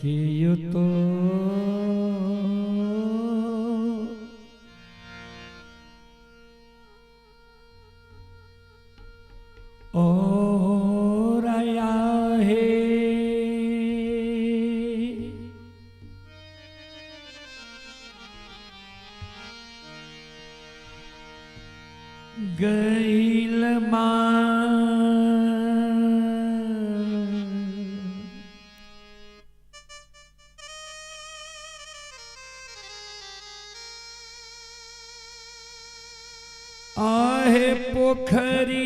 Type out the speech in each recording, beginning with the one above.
कियो तो और आया है गईल आहे पोखरी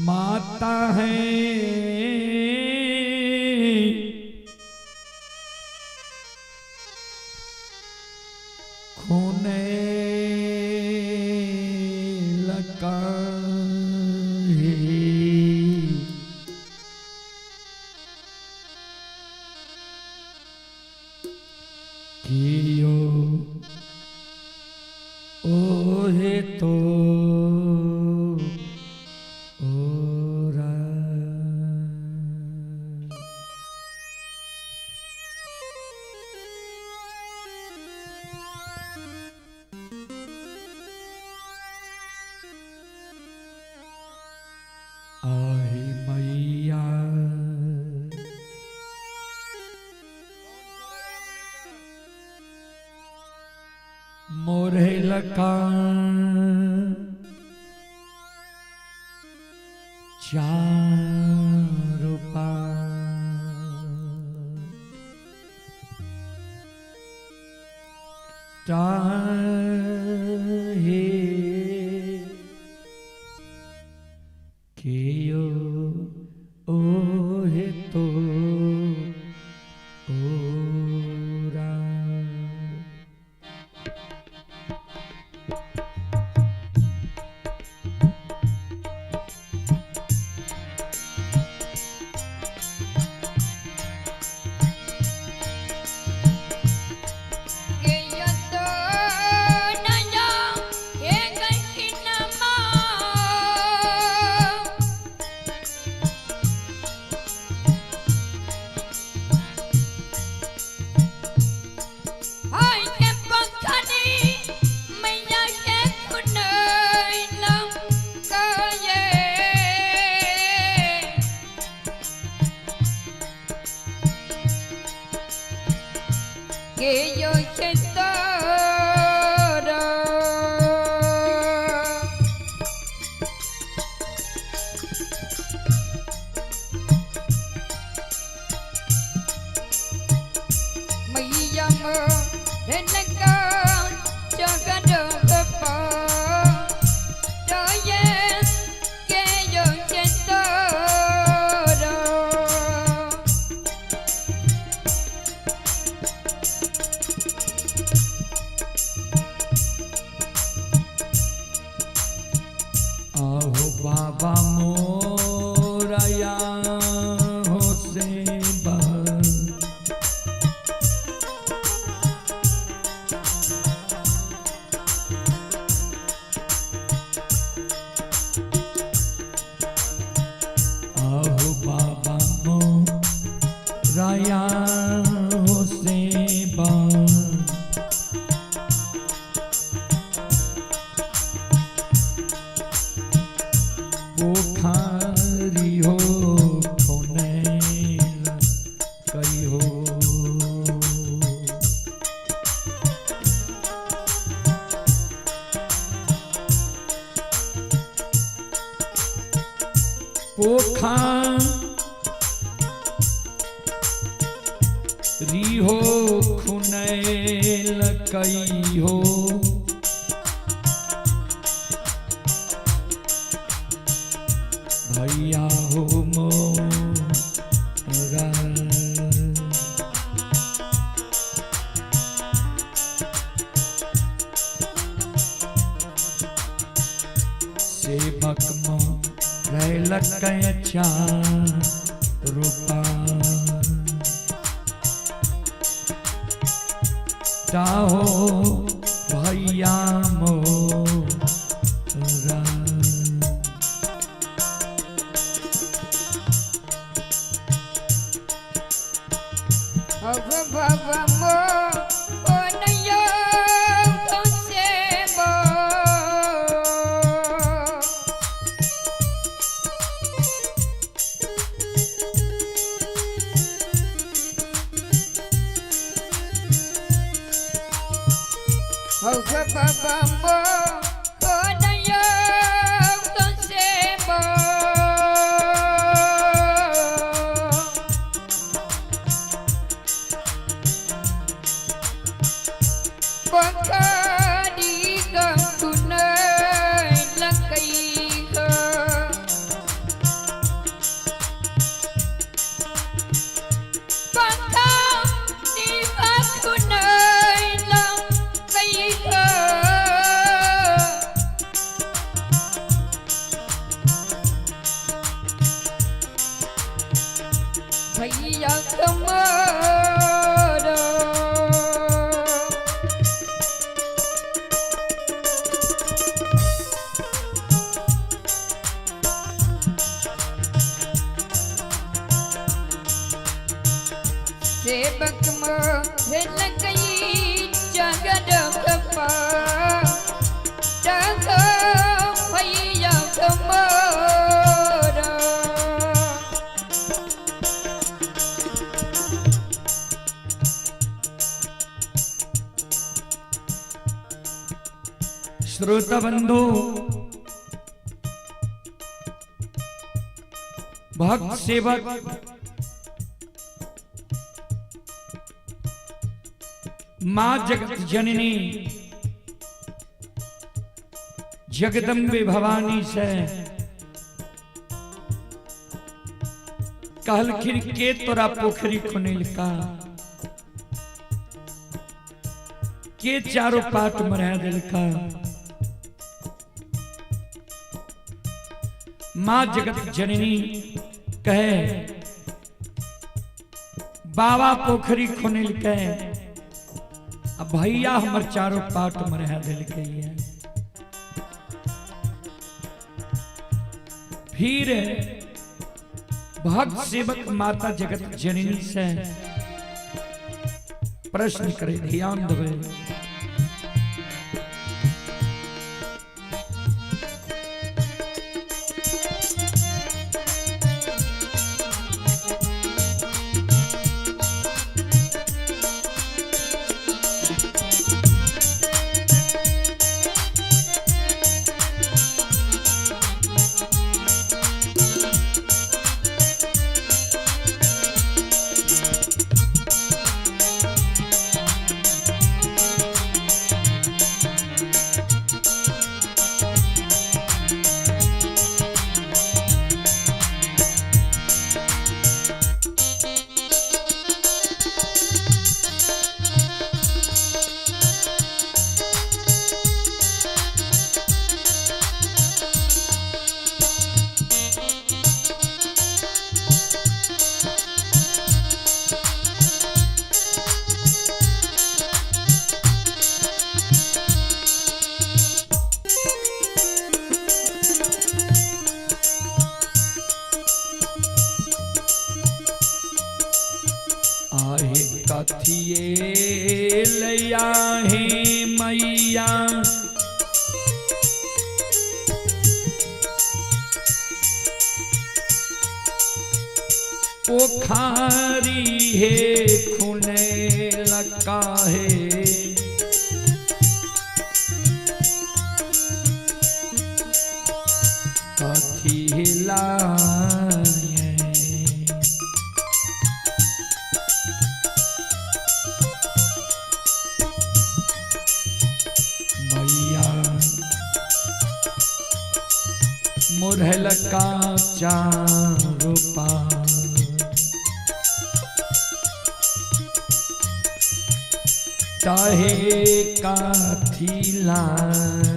माता है खूने लगा कियो ओहे तो ओरा। आहे मैया मोरे लका चार हे कियो ओहे तो ओरा। आहो बाबा मोरया हो से आहो बाबा मोरया हो से पोखारी हो खोनेल कई हो। पोखारी हो खुनैल कई हो। भैया हो मोरा। सेवक मोरलक चारूपा। ताहो भैया मोरा। अब बाबा मो ओ नैया से बो। अब बाबा मो ओ नैया से बो। पखाड़ी गंगुन लकई हो। पखाड़ी गंगुन लकई हो। भैया कमर। सेवक मोहन गई जगद कपा जग भैया कमर। श्रोता बंधु, भक्त सेवक माँ जगत जननी जगदम्बे भवानी से कहलखिन के तोरा पोखरी खुनेलका, के चारों पाट मरा दिलका। माँ जगत जननी कहे बाबा पोखरी खुनेलकै आ भैया हमर चारों पाट मरा दिलकै है। फिर भक्त सेवक माता जगत जननी से प्रश्न करे, ध्यान देवे। आहे कथिए लैया हे मैया, पोखारी हे खुने लका है। कथी लाए मैया मुरहल का चारो पार। चाहे काथी लाए।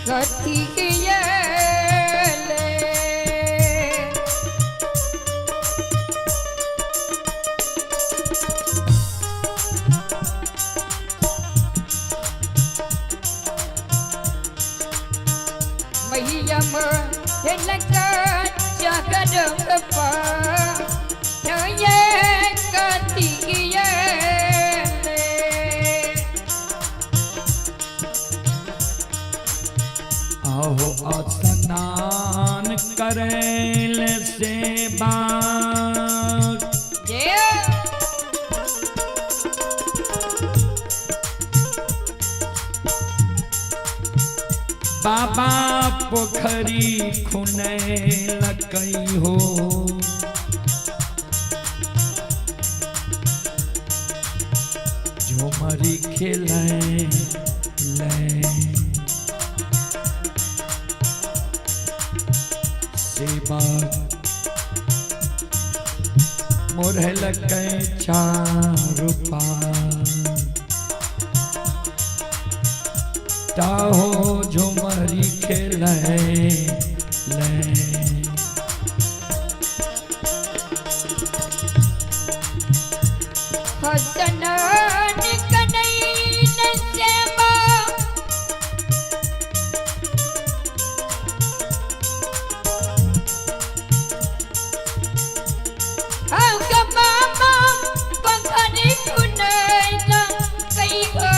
कथियले। मैया मोहलक चकर पाए कथियले। आहो स्नान करेल से बाग जय बाबा पोखरी खुने लकई हो। झुमरी खेले ले सेवा मोरहल के चार पार ताहो झुमरी खेले ले। हसनन कनैन सेवा अंग मामा पंखनी कुनैन कई हो।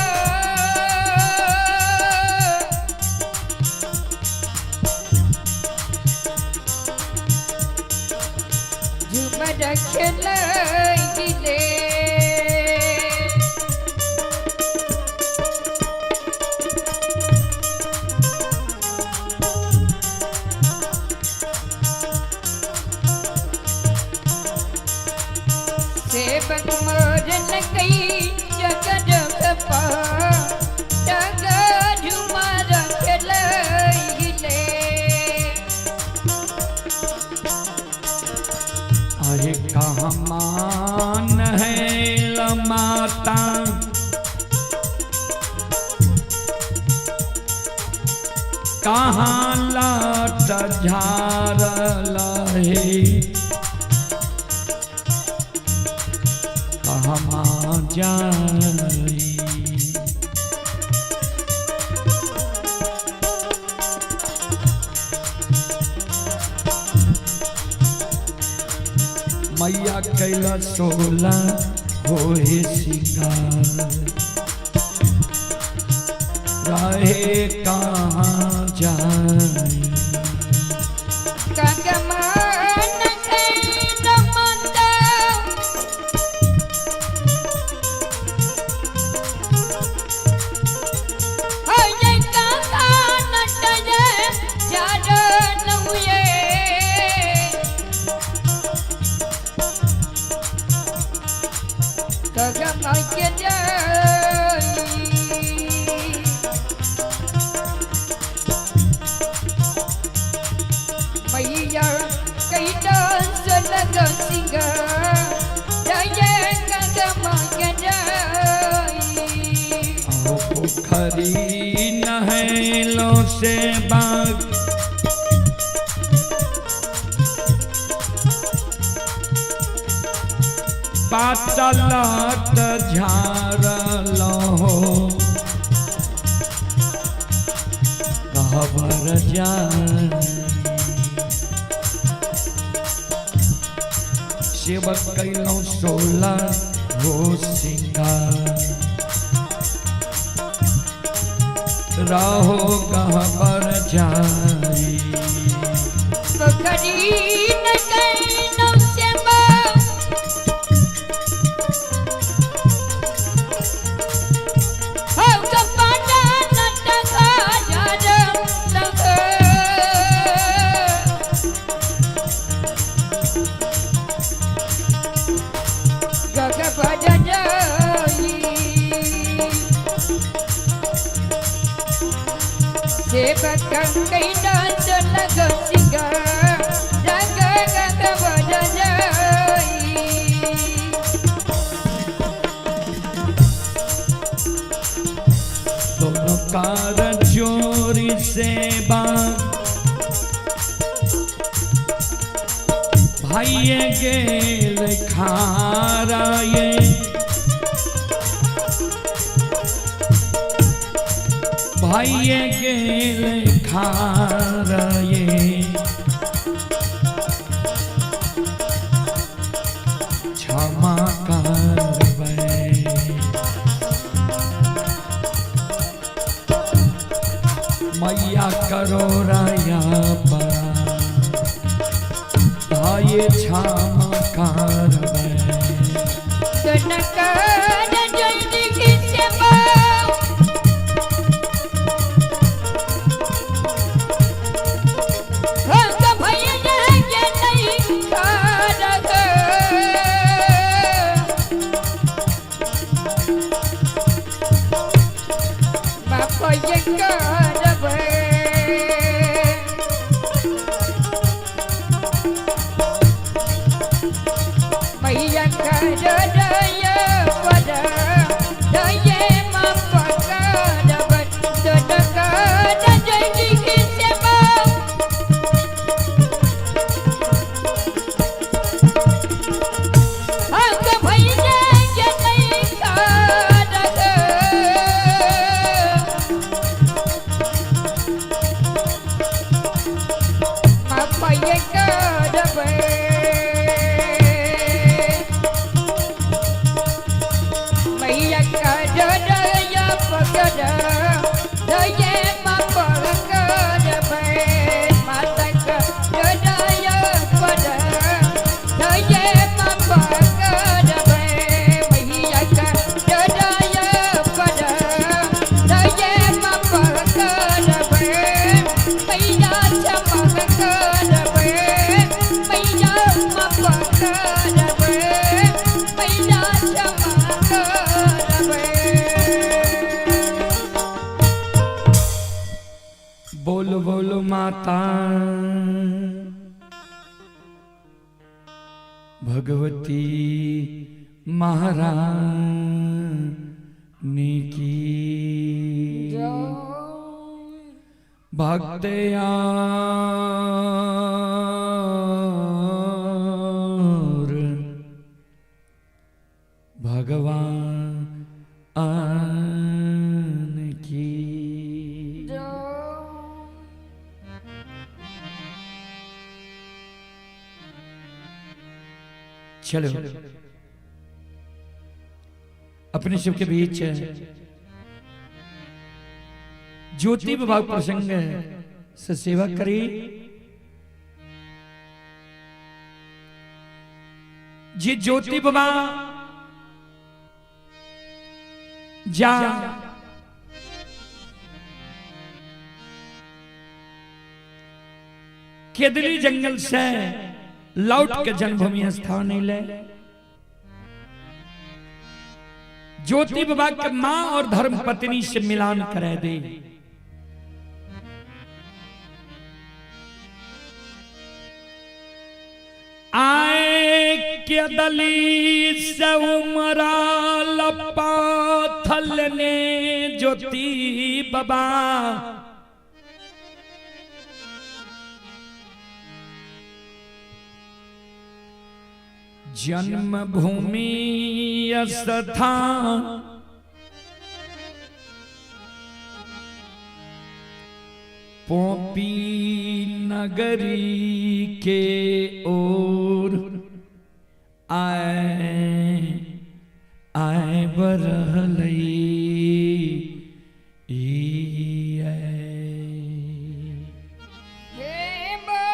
झुमर खेल गिले। सेवक मोर लगई जगद पा जग झुमर खेल गिले। अरे कहाँ मान है माता कहाँ लाट झार लहे कहाँ जाई। मैया कैला सोला होए सिंगार रहे कहाँ जाई। कंगमान can माता हय काका नटय चारण हुए। कगमा के जाई मैया कैलास लग सिंह जय गंगा जाई। आओ पोखरी नहलो से बाग पातलत झारलो कहबर जाई। सेवक कैलो सोला हो सिंगार राहो कहबर जाई। पोखरी न कैनो सेवा हौ कपाटा नट खाजार लग। गग भज जाई सेवक कैलास लग सिंह रंग गग भज जाई। दोनों कार चोरी सेवा भाइये गेल खाराये भाइये गेल खाराये क्षमा करबै मैया करो राया परा भाई क्षमा करबै सोनकर जल्दी की सेवा हम भैया के नहीं खारग बाप ये करब मैया कर दया पर दये माप करब सोनकर जल्दी की सेवा अंग भैया के नहीं खारग मापय करब मैया कर दया पकड़ दये माप करब माता कर दया पर दये माप करब मैया कर दया पर दये माप करब मैया क्षमा करब मैया माप करब मैया क्षमा करब। बोल बोल माता भगवती महारानी की भक्त और भगवान की। चलो अपने सबके बीच ज्योति विभाग प्रसंग से सेवा करी जे ज्योति बाबा जा केदली जंगल से लौट के जन्मभूमि स्थान ले ज्योति बाबा के मां और धर्म पत्नी से मिलान करा दे। आए के दली से उमरा लपाथल ने ज्योति बाबा जन्मभूमि स्थान पोपी नगरी के ओर आए आए बरहलई ई आए। हे माँ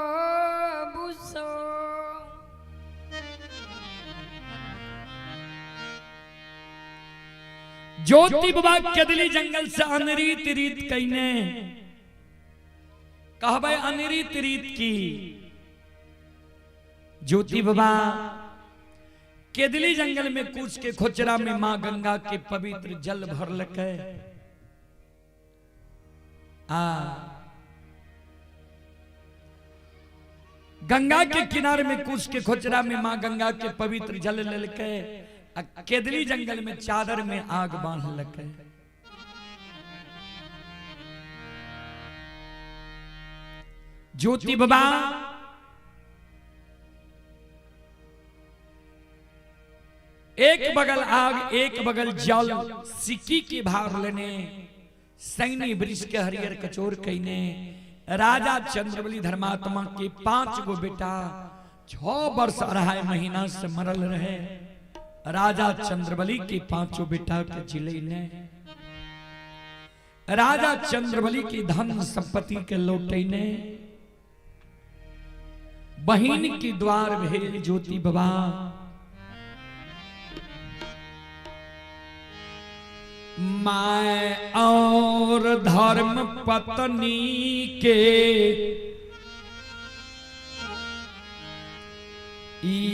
बाबूसो ज्योति बाबा केदली जंगल से अनरीत रीत कईने कहबे अनरीत रीत की ज्योति बाबा केदली जंगल में कूच के खोचरा में मां गंगा के पवित्र जल भर लके आ गंगा के किनारे में कुश के खोचरा में मां गंगा के पवित्र जल लेलकै आ केदली जंगल में चादर में आग बांधलकै। ज्योति बाबा एक बगल आग एक बगल जल सिक्की के भार लेने सैनी वृक्ष के हरियर कचोर कईने राजा चंद्रबली धर्मात्मा के 5 गो बेटा 6 वर्ष 2.5 महीना से मरल रहे। राजा चंद्रबली के 5 बेटा के जिलेने राजा चंद्रबली की धन संपत्ति के लौटैने बहिन की द्वार भेल ज्योति बाबा। My और धर्म पत्नी के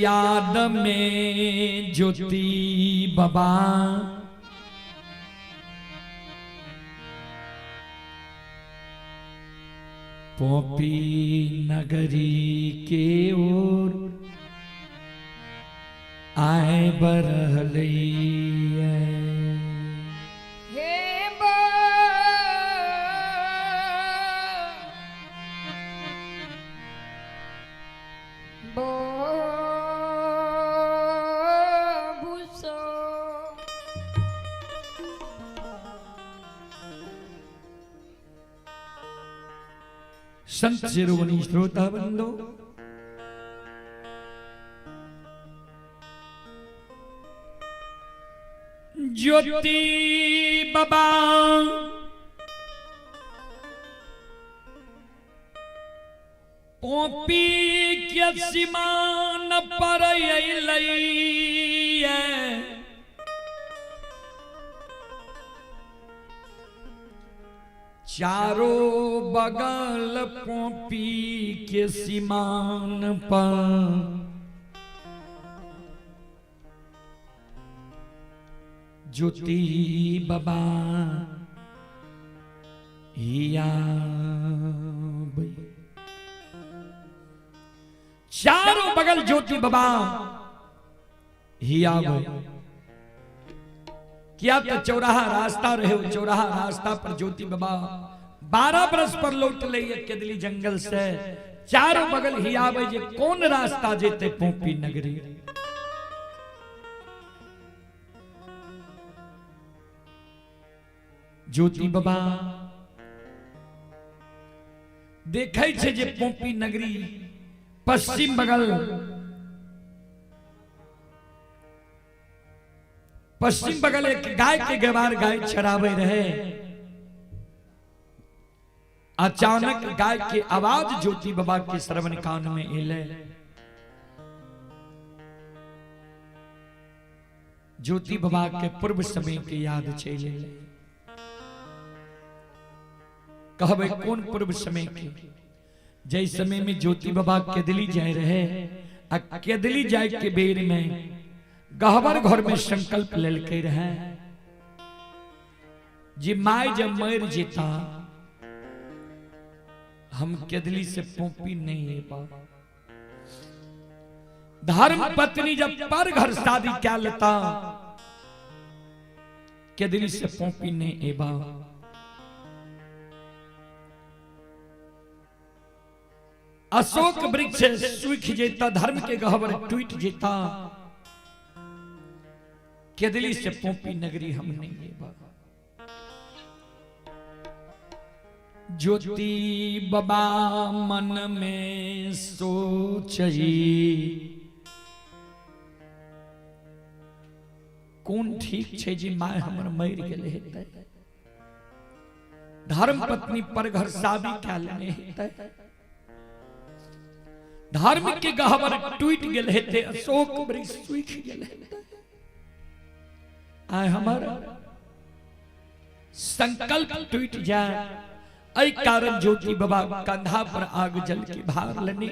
याद में ज्योति बाबा पोपी नगरी के ओर आए बरहलैया। संत शिरोमणि श्रोता बंधो, ज्योति बाबा पोपी के सीमान पर अइलैया। चारों बगल पोपी के सीमान पर ज्योति बाबा चारों बगल ज्योति बाबा हिया। क्या तो चौराहा रास्ता रहे, चौराहा रास्ता पर ज्योति बाबा 12 बरस पर लौट ले केदली जंगल से। चारों बगल ही आवे जे कौन रास्ता जेते पोपी नगरी। ज्योति बाबा देखै छे जे पोपी नगरी पश्चिम बगल, पश्चिम बगल एक गाय के गवार गाय चरावे रहे। अचानक गाय के आवाज ज्योति बाबा के श्रवण कान में एले। ज्योति बाबा के पूर्व समय के याद चले। कहबे कौन पूर्व समय के? जै समय में ज्योति बाबा केदली जाए रहे आ केदली जाए के बेर में गहबर घर में संकल्प लेलके रहे जी my जब मर जेता हम केदली से पोपी नहीं है। धर्म पत्नी जब पर घर शादी क्या लेता केदली से पोपी नहीं एबा। अशोक वृक्ष सूख जेता, धर्म के गहबर टूट जेता, केदली से पोपी नगरी हम नहीं एबा। ज्योति बाबा मन में सोचई कौन ठीक छे जी my हमर मर गेल हेतै, धर्म पत्नी पर घर शादी क्या लेने हेतै, धर्म के गहबर टूट गेल हेतै, अशोक वृक्ष सूख गेल हेतै। आय हमर संकल्प टूट जाए। ऐ कारण ज्योति बाबा कंधा पर आग जल के भार लेने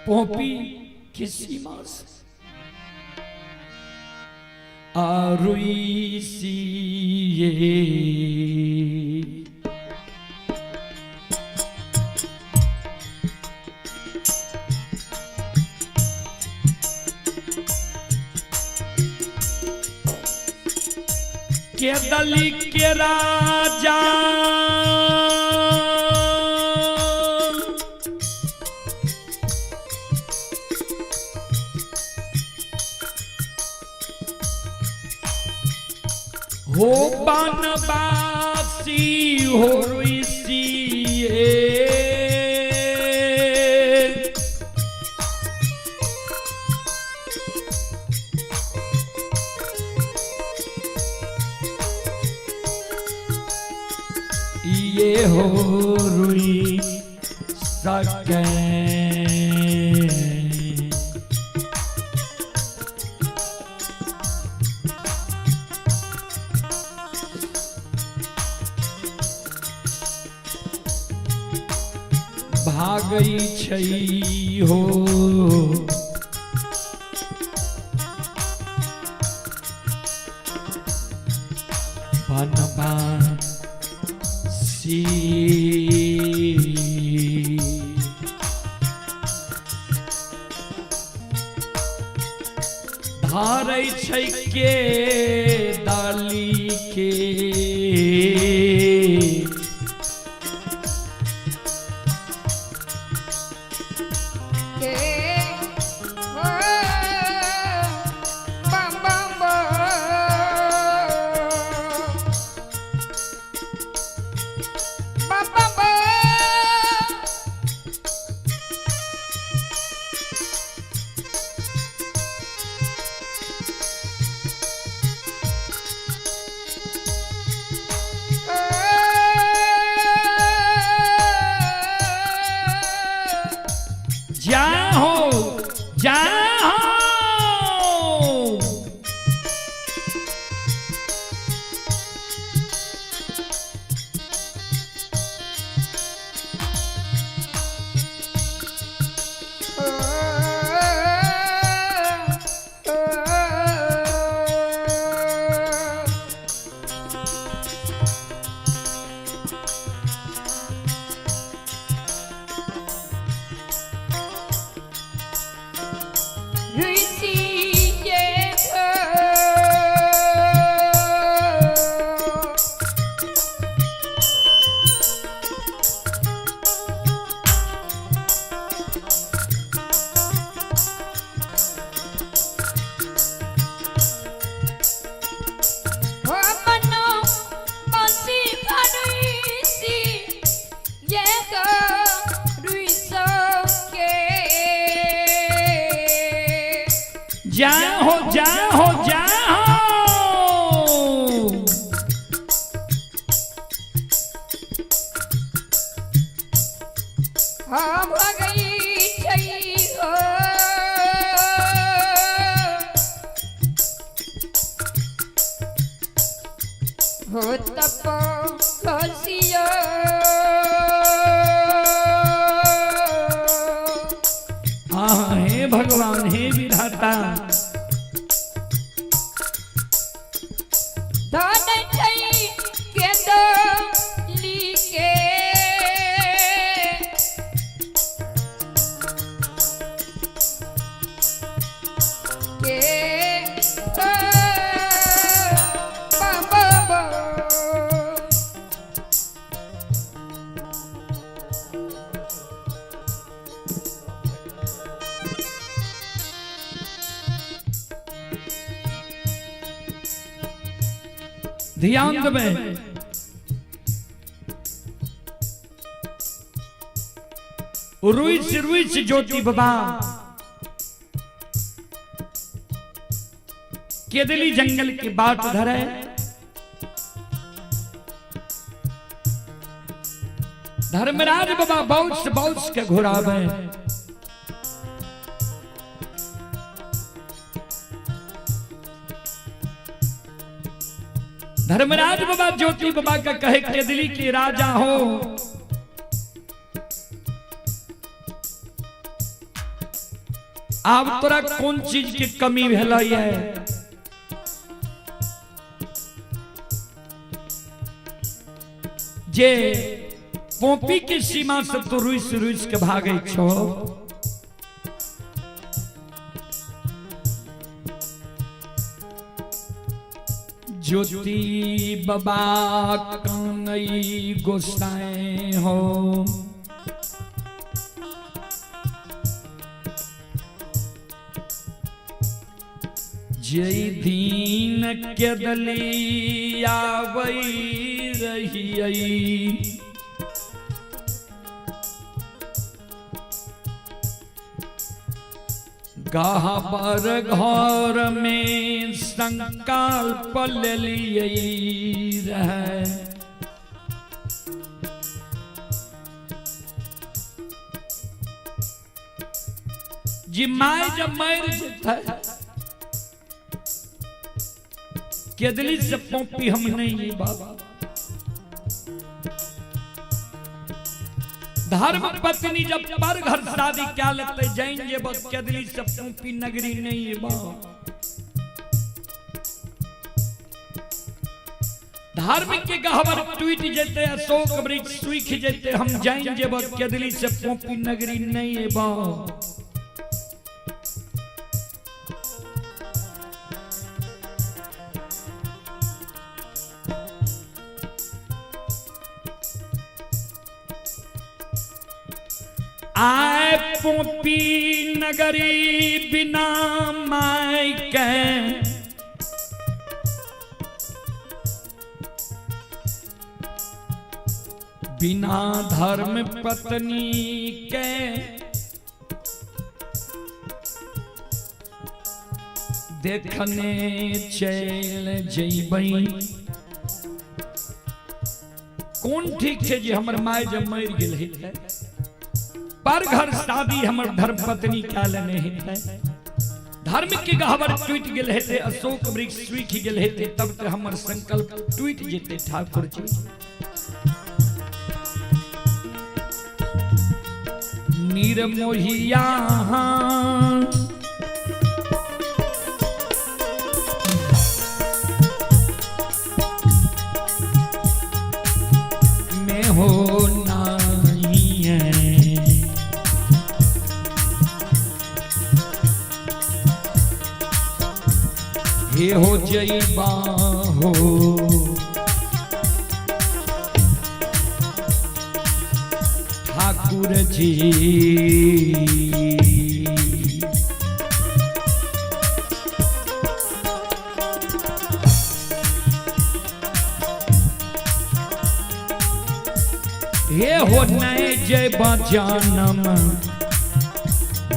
पोपी की सीमा से आरुई सी ये केदली के राजा हो बनवासी हो ऋषि ये हो रुई सके। भागई छै हो बनवासी। धारै छै के डाली के के हो बम बम बम बम बम। जाहो जाहो। जाहो जाहो जाहो। हम गई छै हो हो तप खसियो। हाँ हे भगवान हे विधाता। धन छै के दली के के बम बम। ध्यान देबै रुचि रुचि ज्योति बाबा केदली जंगल के बाट धरे धर्मराज बाबा बौस बौस के घुरावे। धर्मराज बाबा ज्योति बाबा का कहे केदली के राजा हो, आब तोरा कौन चीज के कमी भेलै है? जे पोपी के सीमा से तो रुस रुस के भागे छो। ज्योति बाबा कानई गोसाई हो। जय दीन के दली आवई रहियई, गहबर घर में संकल्प लेलियै रहे। जी my जब मर जेतै केदली से पोपी हम नहीं बाबा। धर्म पत्नी जब पर घर शादी क्या लेते जैन जे बस केदली से पोपी नगरी नहीं बाबा। धर्म के गहवर टूट जेते अशोक वृक्ष सूख जेते हम जैन जे बस केदली से पोपी नगरी नहीं बाबा। आए पोपी नगरी बिना my के, बिना धर्म पत्नी के, देखने चल जइबै। कोन ठीक छै जे हमर my जब मरि गेल हेतै पर घर शादी हमर धर्म पत्नी क्या लेने हेतै, धर्म के गहवर टूट गेल हेतै अशोक वृक्ष सूखि गेल हेतै तब ते हमर संकल्प टूट जेतै ठाकुर जी। निर्मोहिया में हो नहीं है, हे हो जइबा हो ठाकुर जी। हे हो नहीं जइबा जनम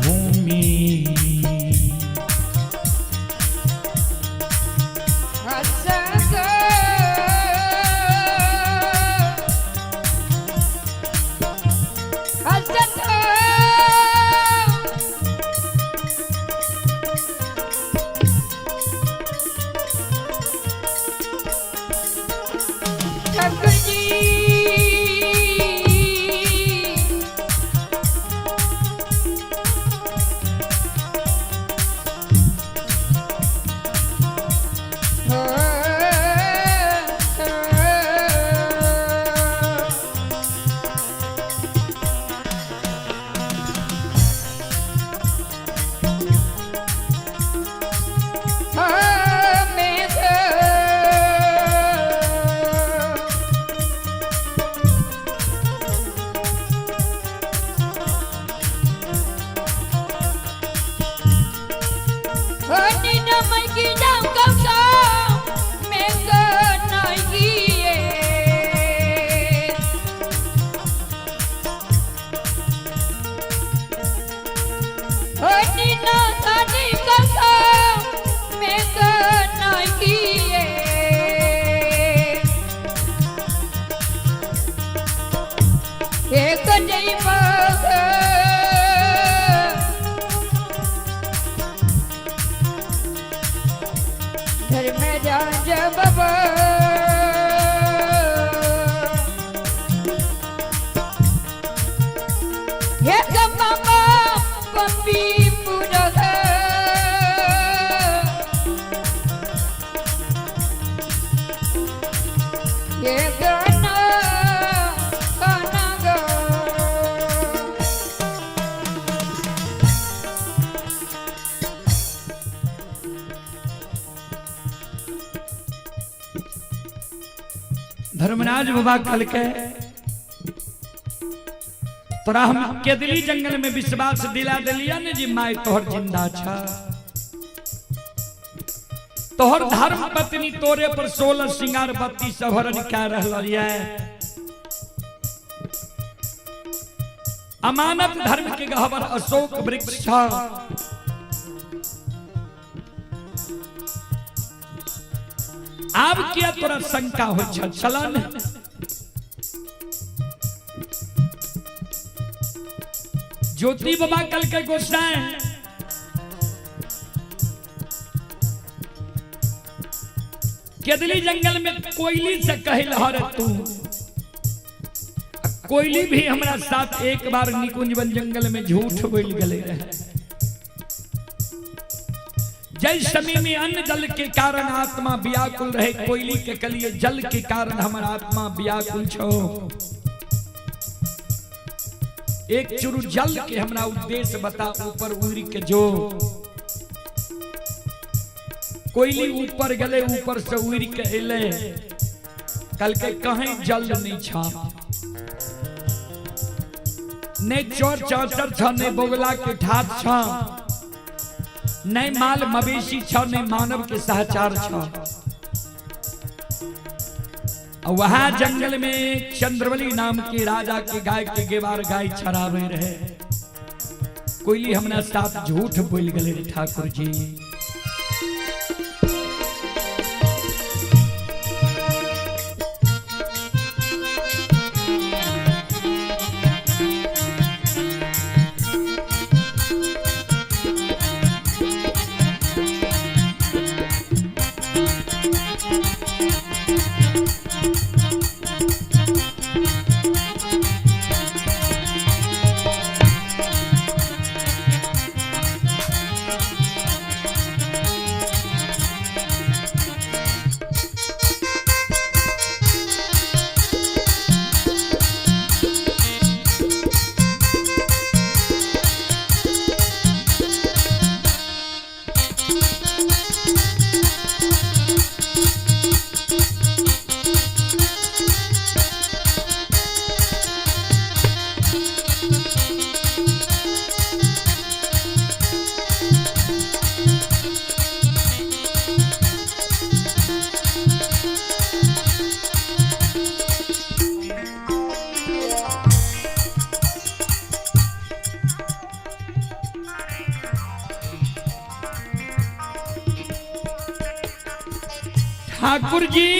भूमि। धर्मराज बाबा कहलकै तोरा हम केदली जंगल में विश्वास दिला दिलिया ने जी माय तोहर जिंदा छ, तोहर धर्म पत्नी तोरे पर 16 सिंगार 32 आभरण कह रहल ये। अमानत धर्म के गहबर अशोक वृक्ष छ। आब किया तोरा शंका हो चलन। ज्योति बाबा कल के गोसाई केदली जंगल में कोयली से कहल हर तू, कोयली भी हमरा साथ एक बार निकुंज वन जंगल में झूठ बोल गए रहे। जल समय में अन्न जल के कारण आत्मा व्याकुल रहे, कोयली के कलिए जल के कारण हमर आत्मा व्याकुल छो। एक चुरु जल के हमरा उद्देश्य बता, ऊपर उड़ के जो। कोयली ऊपर गले, ऊपर से उड़ के एले, कल के कहीं जल नहीं छा, ने चोर चाचर छा, ने बगला के ठाठ छा, ने माल मवेशी छा, ने मानव के सहचार छा। वहां जंगल में चंद्रवली नाम के राजा के गाय के गेवार गाय चरावे रहे। कोयली हमरा साथ झूठ बोल गए ठाकुर जी। ठाकुर जी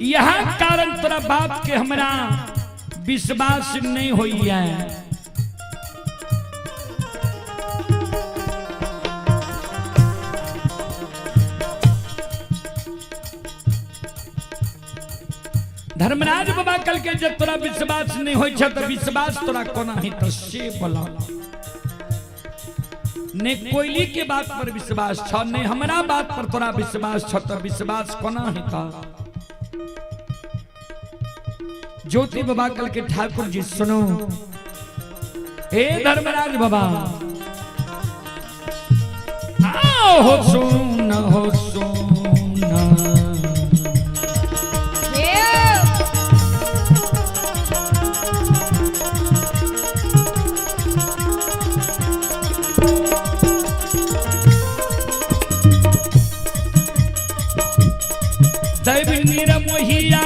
यह कारण तोरा बाप के हमरा विश्वास नहीं होई है। धर्मराज बाबा कल के जब तोरा विश्वास नहीं होई छ तो विश्वास तोरा कोना है तो से बोला। ने कोयली के बात पर विश्वास छ, ने हमरा बात पर तोरा विश्वास छ, तो विश्वास कोना है। ज्योति बाबा कल के ठाकुर जी सुनो, हे धर्मराज बाबा आओ हो सुन हो सुन। दैव निरमोहिया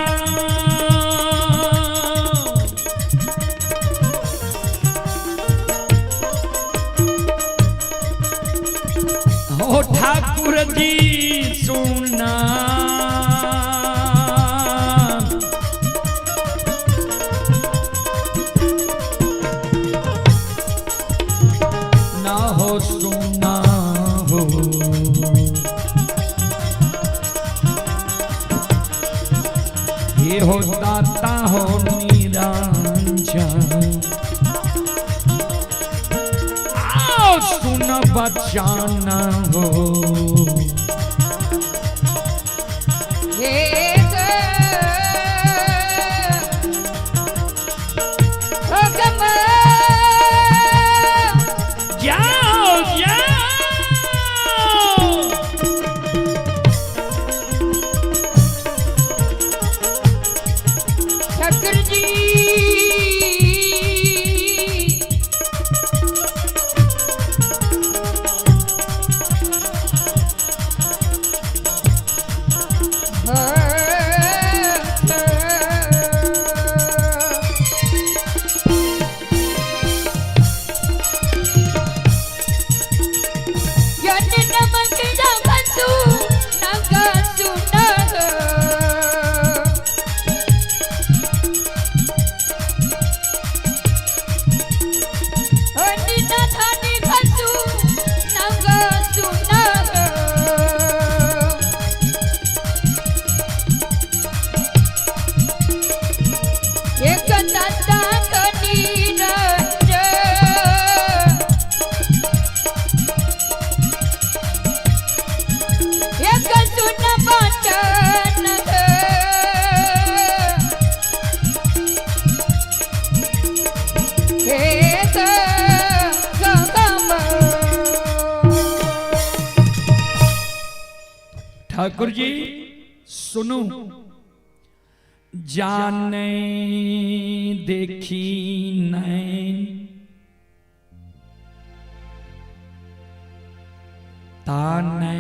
हो ठाकुर जी सुना, ना हो सुना हो ये हो दाता हो निरंजन, आओ सुन बचाना हो। जाओ जाओ। ठाकुर जी सुनू, जाने देखी नैन ताने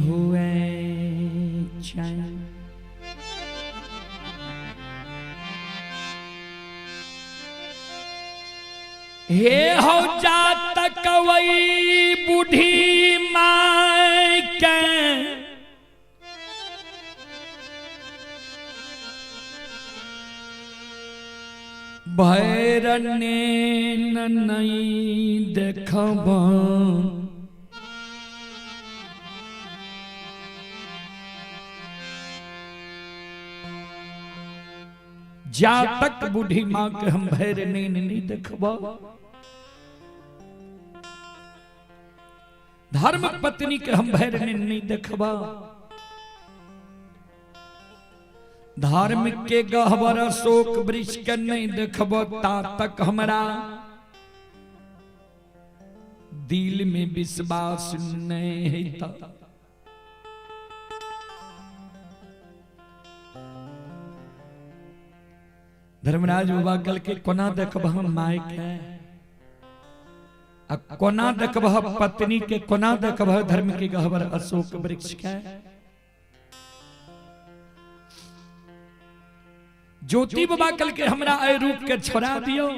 हुए चैन। हे हो जातक वही बूढ़ी माय के, भैरने नहीं देखब, जा तक बूढ़ी माँ के हम भैरने नहीं देखब, धर्म पत्नी के हम भैरने नहीं देखब, धर्म के गहबर अशोक वृक्ष के नहीं देखब, ता तक हमरा दिल में विश्वास नहीं है। धर्मराज बाबा कल के कोना देखब हम my के, आ कोना देखब पत्नी के, कोना देखब धर्म के गहबर अशोक वृक्ष के। ज्योति बाबा कल के हमरा ए रूप के छोड़ा दियो,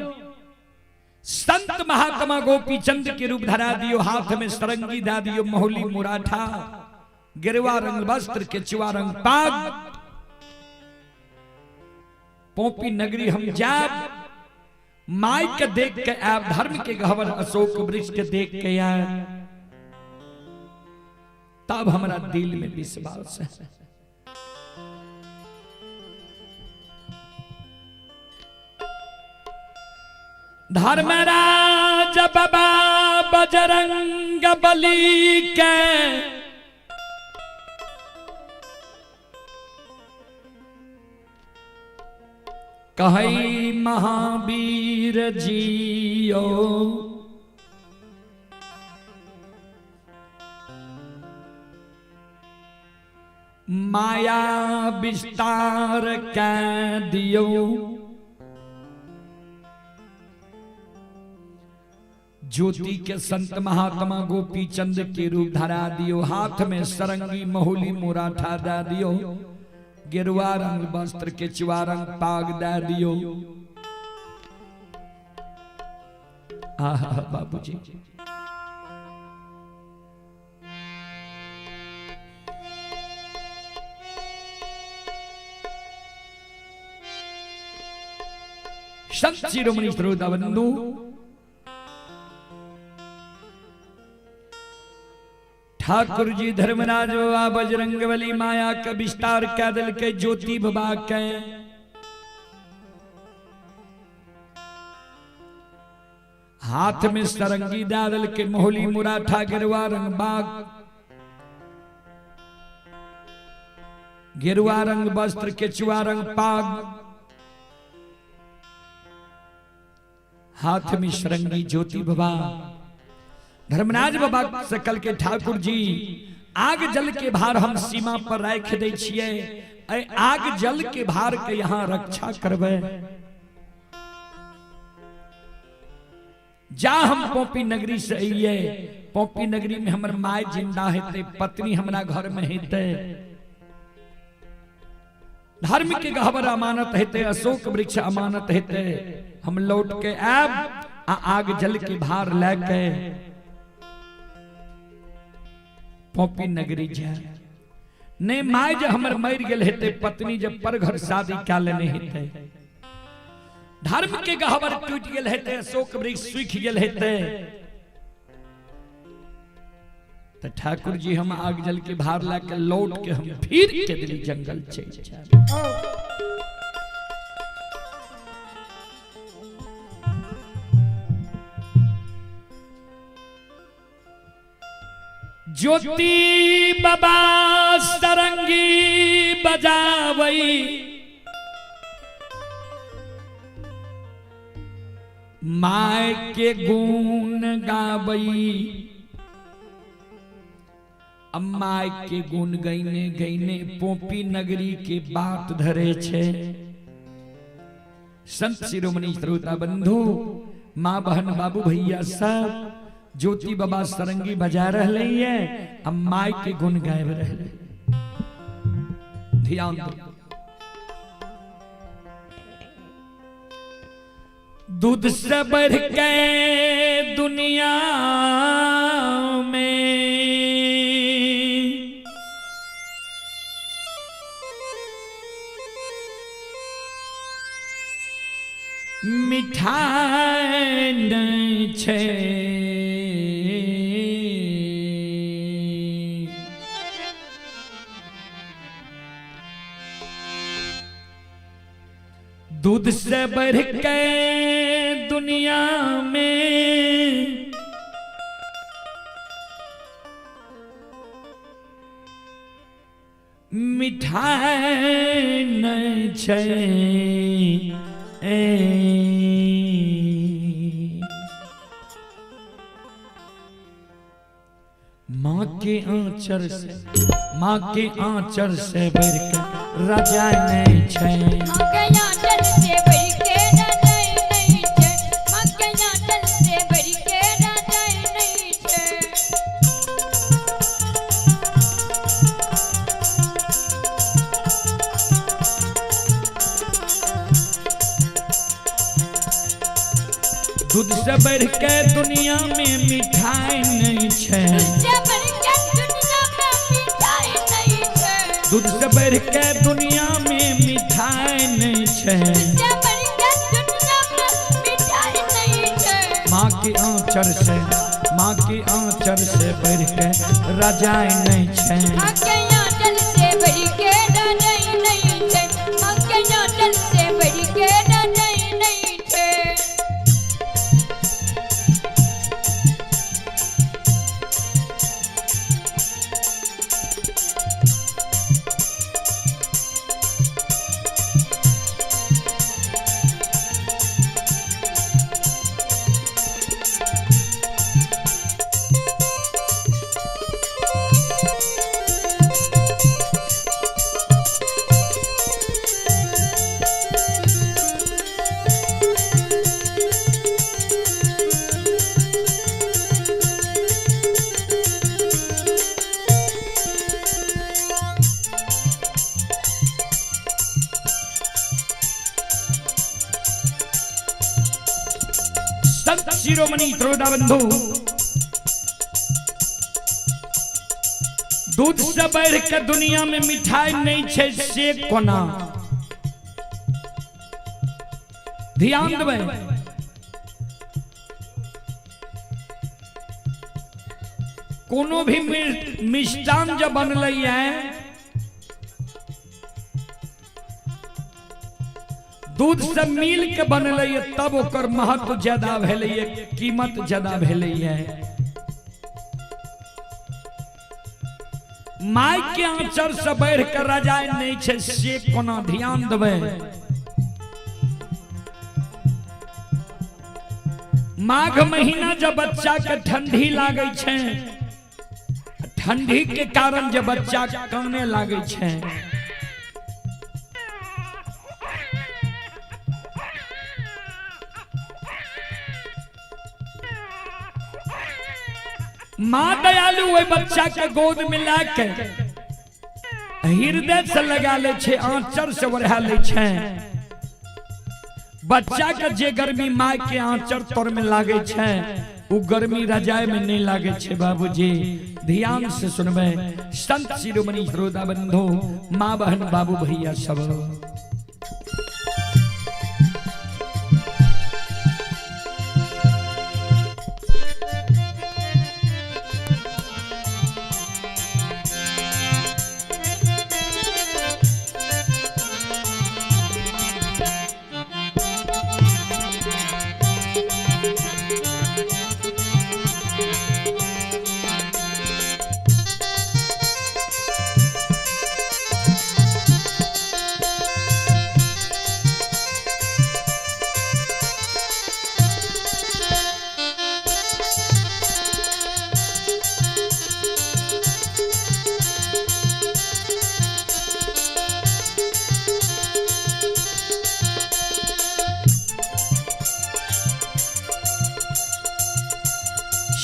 संत महात्मा गोपी चंद के रूप धरा दियो, हाथ में सरंगी दा दियो, महुली मुराठा, गेरुआ रंग वस्त्र, केचुआ रंग पाग, पोपी नगरी हम जाब, माई के देख के आब, धर्म के गहवर अशोक वृक्ष के देख के आब, तब हमारा दिल में विश्वास है। धर्मराज बाबा बजरंग बली के, कहई महावीर जियो, माया विस्तार कै दियो, ज्योति के संत महात्मा गोपी चंद के रूप धरा दियो, हाथ में सरंगी महुली मुराठा दा दियो, गेरुआ रंग वस्त्र केचुआ रंग पाग दा दियो। आहा बाबूजी, संत शिरोमणि श्रोता बंधु, ठाकुर जी धर्मराज बाबा बजरंग बली माया का विस्तार कै दिल के ज्योति बाबा के, हाथ में सरंगी दादल के मोहली मुराठा गेरुआ रंग बाग, गेरुआ रंग वस्त्र केचुआ रंग पाग, हाथ में सरंगी ज्योति बाबा। धर्मराज बाबा सकल के ठाकुर जी आग जल के भार हम सीमा पर राख दे छिए, आग जल के भार के यहाँ रक्षा करबे। जा हम पोपी नगरी से अइए, पोपी नगरी में हमर my जिंदा हेते, पत्नी हमरा घर में हेते, धर्म के गहबर अमानत हेते, अशोक वृक्ष अमानत हेते, हम लौट के आब आ आग जल के भार लेके पोपी नगरी जाए। नहीं my जे हमर मर गेल हेते, पत्नी जब पर घर शादी क्या लेने हेते, धर्म के गहबर टूट गेल हेते, अशोक वृक्ष सूख गेल हेते, तो ठाकुर जी हम आग जल के भार ला के लौट के हम फिर के दिली जंगल चल जाए। ज्योति बाबा सरंगी बजावई, my के गुण गावई, अम्मा के गुण गईने गईने पोपी नगरी के बात धरे छे। संत शिरोमणि श्रोता बंधु, माँ बहन बाबू भैया सब ज्योति बाबा सरंगी बजा रहे है, अम्मा के गुण गाय रहे। ध्यान दो। दूध से बढ़ के दुनिया में मिठाई नहीं छे, दूध से बढ़ के दुनिया में मिठाई नहीं छे। माँ के आंचल से, माँ के आंचल से बढ़ के रजाई नहीं छे। माँ के आंचल से बढ़ के रजाई नहीं छे। माँ के आंचल से बढ़ के रजाई नहीं छे। दूध से बढ़ के दुनिया में मिठाई नहीं छे। दूध से बढ़ के दुनिया में मिठाई नहीं छे। माँ के आंचल से, माँ के आंचल से बढ़ के रजाई नहीं छे। माँ के आंचल से बढ़ के रजाई नहीं छे। माँ के आंचल से बढ़ के रजाई नहीं छे। संत शिरोमणि श्रोता बंधु, दूध से बढ़ के दुनिया में मिठाई नहीं छे से कोना। ध्यान देबै। कोनो भी मिष्टान जब बनलै है, दूध से मिल के बनलै है, तब ओकर महत्व ज्यादा भेलै है, कीमत ज्यादा भेलै है। My के आंचल से बढ़ के रजाई नहीं छे से कोना। ध्यान देबै। माघ महीना जब बच्चा के ठंडी लागै छे, ठंडी के कारण जब बच्चा काने लागै छे, माँ दयालु वही बच्चा के गोद में ला के हृदय से लगा ले छे, आंचल से बढ़ा ले छे। बच्चा के जे गर्मी माँ के आंचल तर में लागे छे, वो गर्मी रजाई में नहीं लागे छे। बाबूजी ध्यान से सुनबे। संत शिरोमणि श्रोता बंधु, माँ बहन बाबू भैया सब,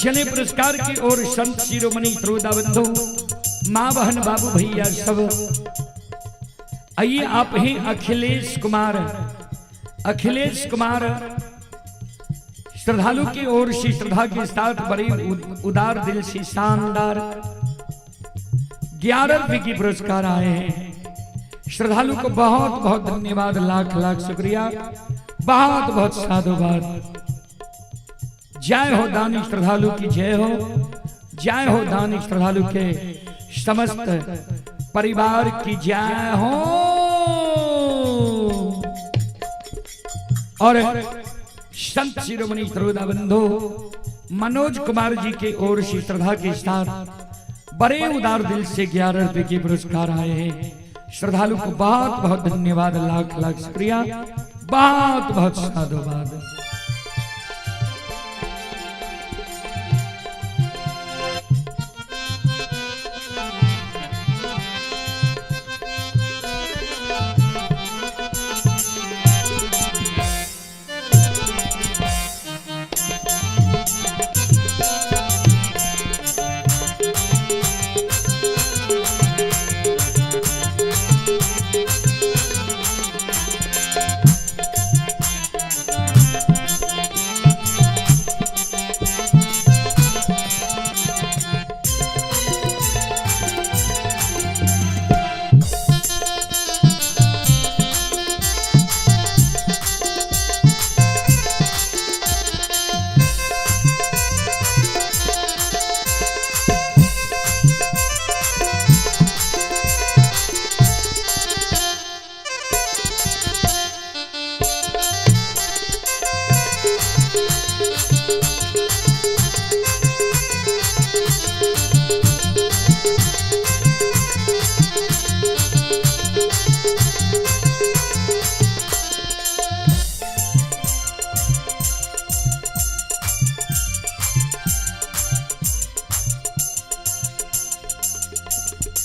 शनि पुरस्कार की ओर संत शिरोमणि श्रोता बंधु माँ बहन बाबू भैया सब आइए। आप ही अखिलेश कुमार, अखिलेश कुमार श्रद्धालु की ओर से श्रद्धा के साथ बड़े उदार दिल से शानदार 11 रुपए की पुरस्कार आए हैं। श्रद्धालु को बहुत बहुत धन्यवाद, लाख लाख शुक्रिया, बहुत बहुत साधुवाद। जय हो दानी श्रद्धालु की जय हो, जय हो दानी श्रद्धालु के समस्त परिवार की जय हो। और संत शिरोमणि श्रोता बंधु मनोज कुमार जी के ओर से श्रद्धा के साथ बड़े उदार दिल से 11 रुपए के पुरस्कार आए हैं। श्रद्धालु को बहुत बहुत धन्यवाद, लाख लाख शुक्रिया, बहुत बहुत साधुवाद।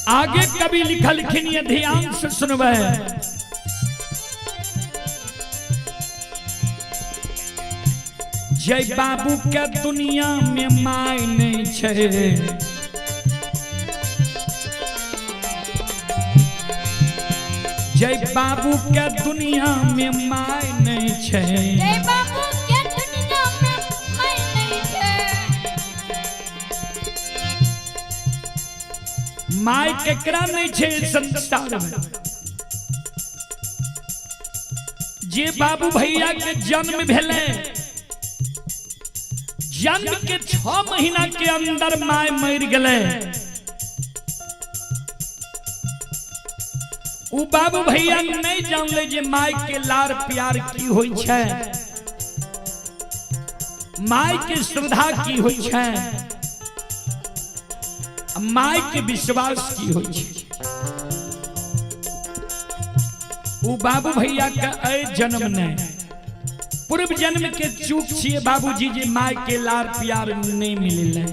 आगे कवि लिखलखिन ये ध्यान से सुनबै। जय बाबू के दुनिया में my नहीं छे, जय बाबू के दुनिया में my नहीं छे, जय बाबू के दुनिया में my नहीं छे। My केकरा नहीं छे संसार में? जे बाबू भैया के जन्म भेले, जन्म के 6 महीना के अंदर my मर गए, उ बाबू भैया नहीं जानले जे my के लार प्यार की होई छे, my के श्रद्धा की होई छे, my के विश्वास की होई छे। उ बाबू भैया के ऐ जन्म ने पूर्व जन्म के चूक छिए बाबूजी जे my के लार प्यार नहीं मिलले।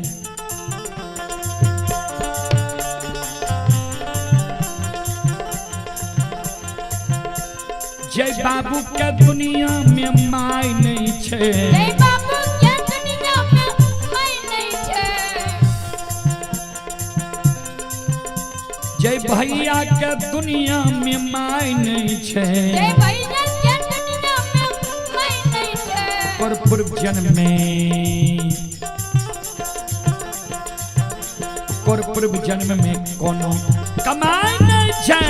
जय बाबू के दुनिया में my नहीं छे, जय बाबू के दुनिया में my नहीं छे। जय भैया के दुनिया में my नहीं छे, जय भैया के दुनिया में my नहीं छे। पर पूर्व जन्म में, पर पूर्व जन्म में कोनो कमाई नहीं छे।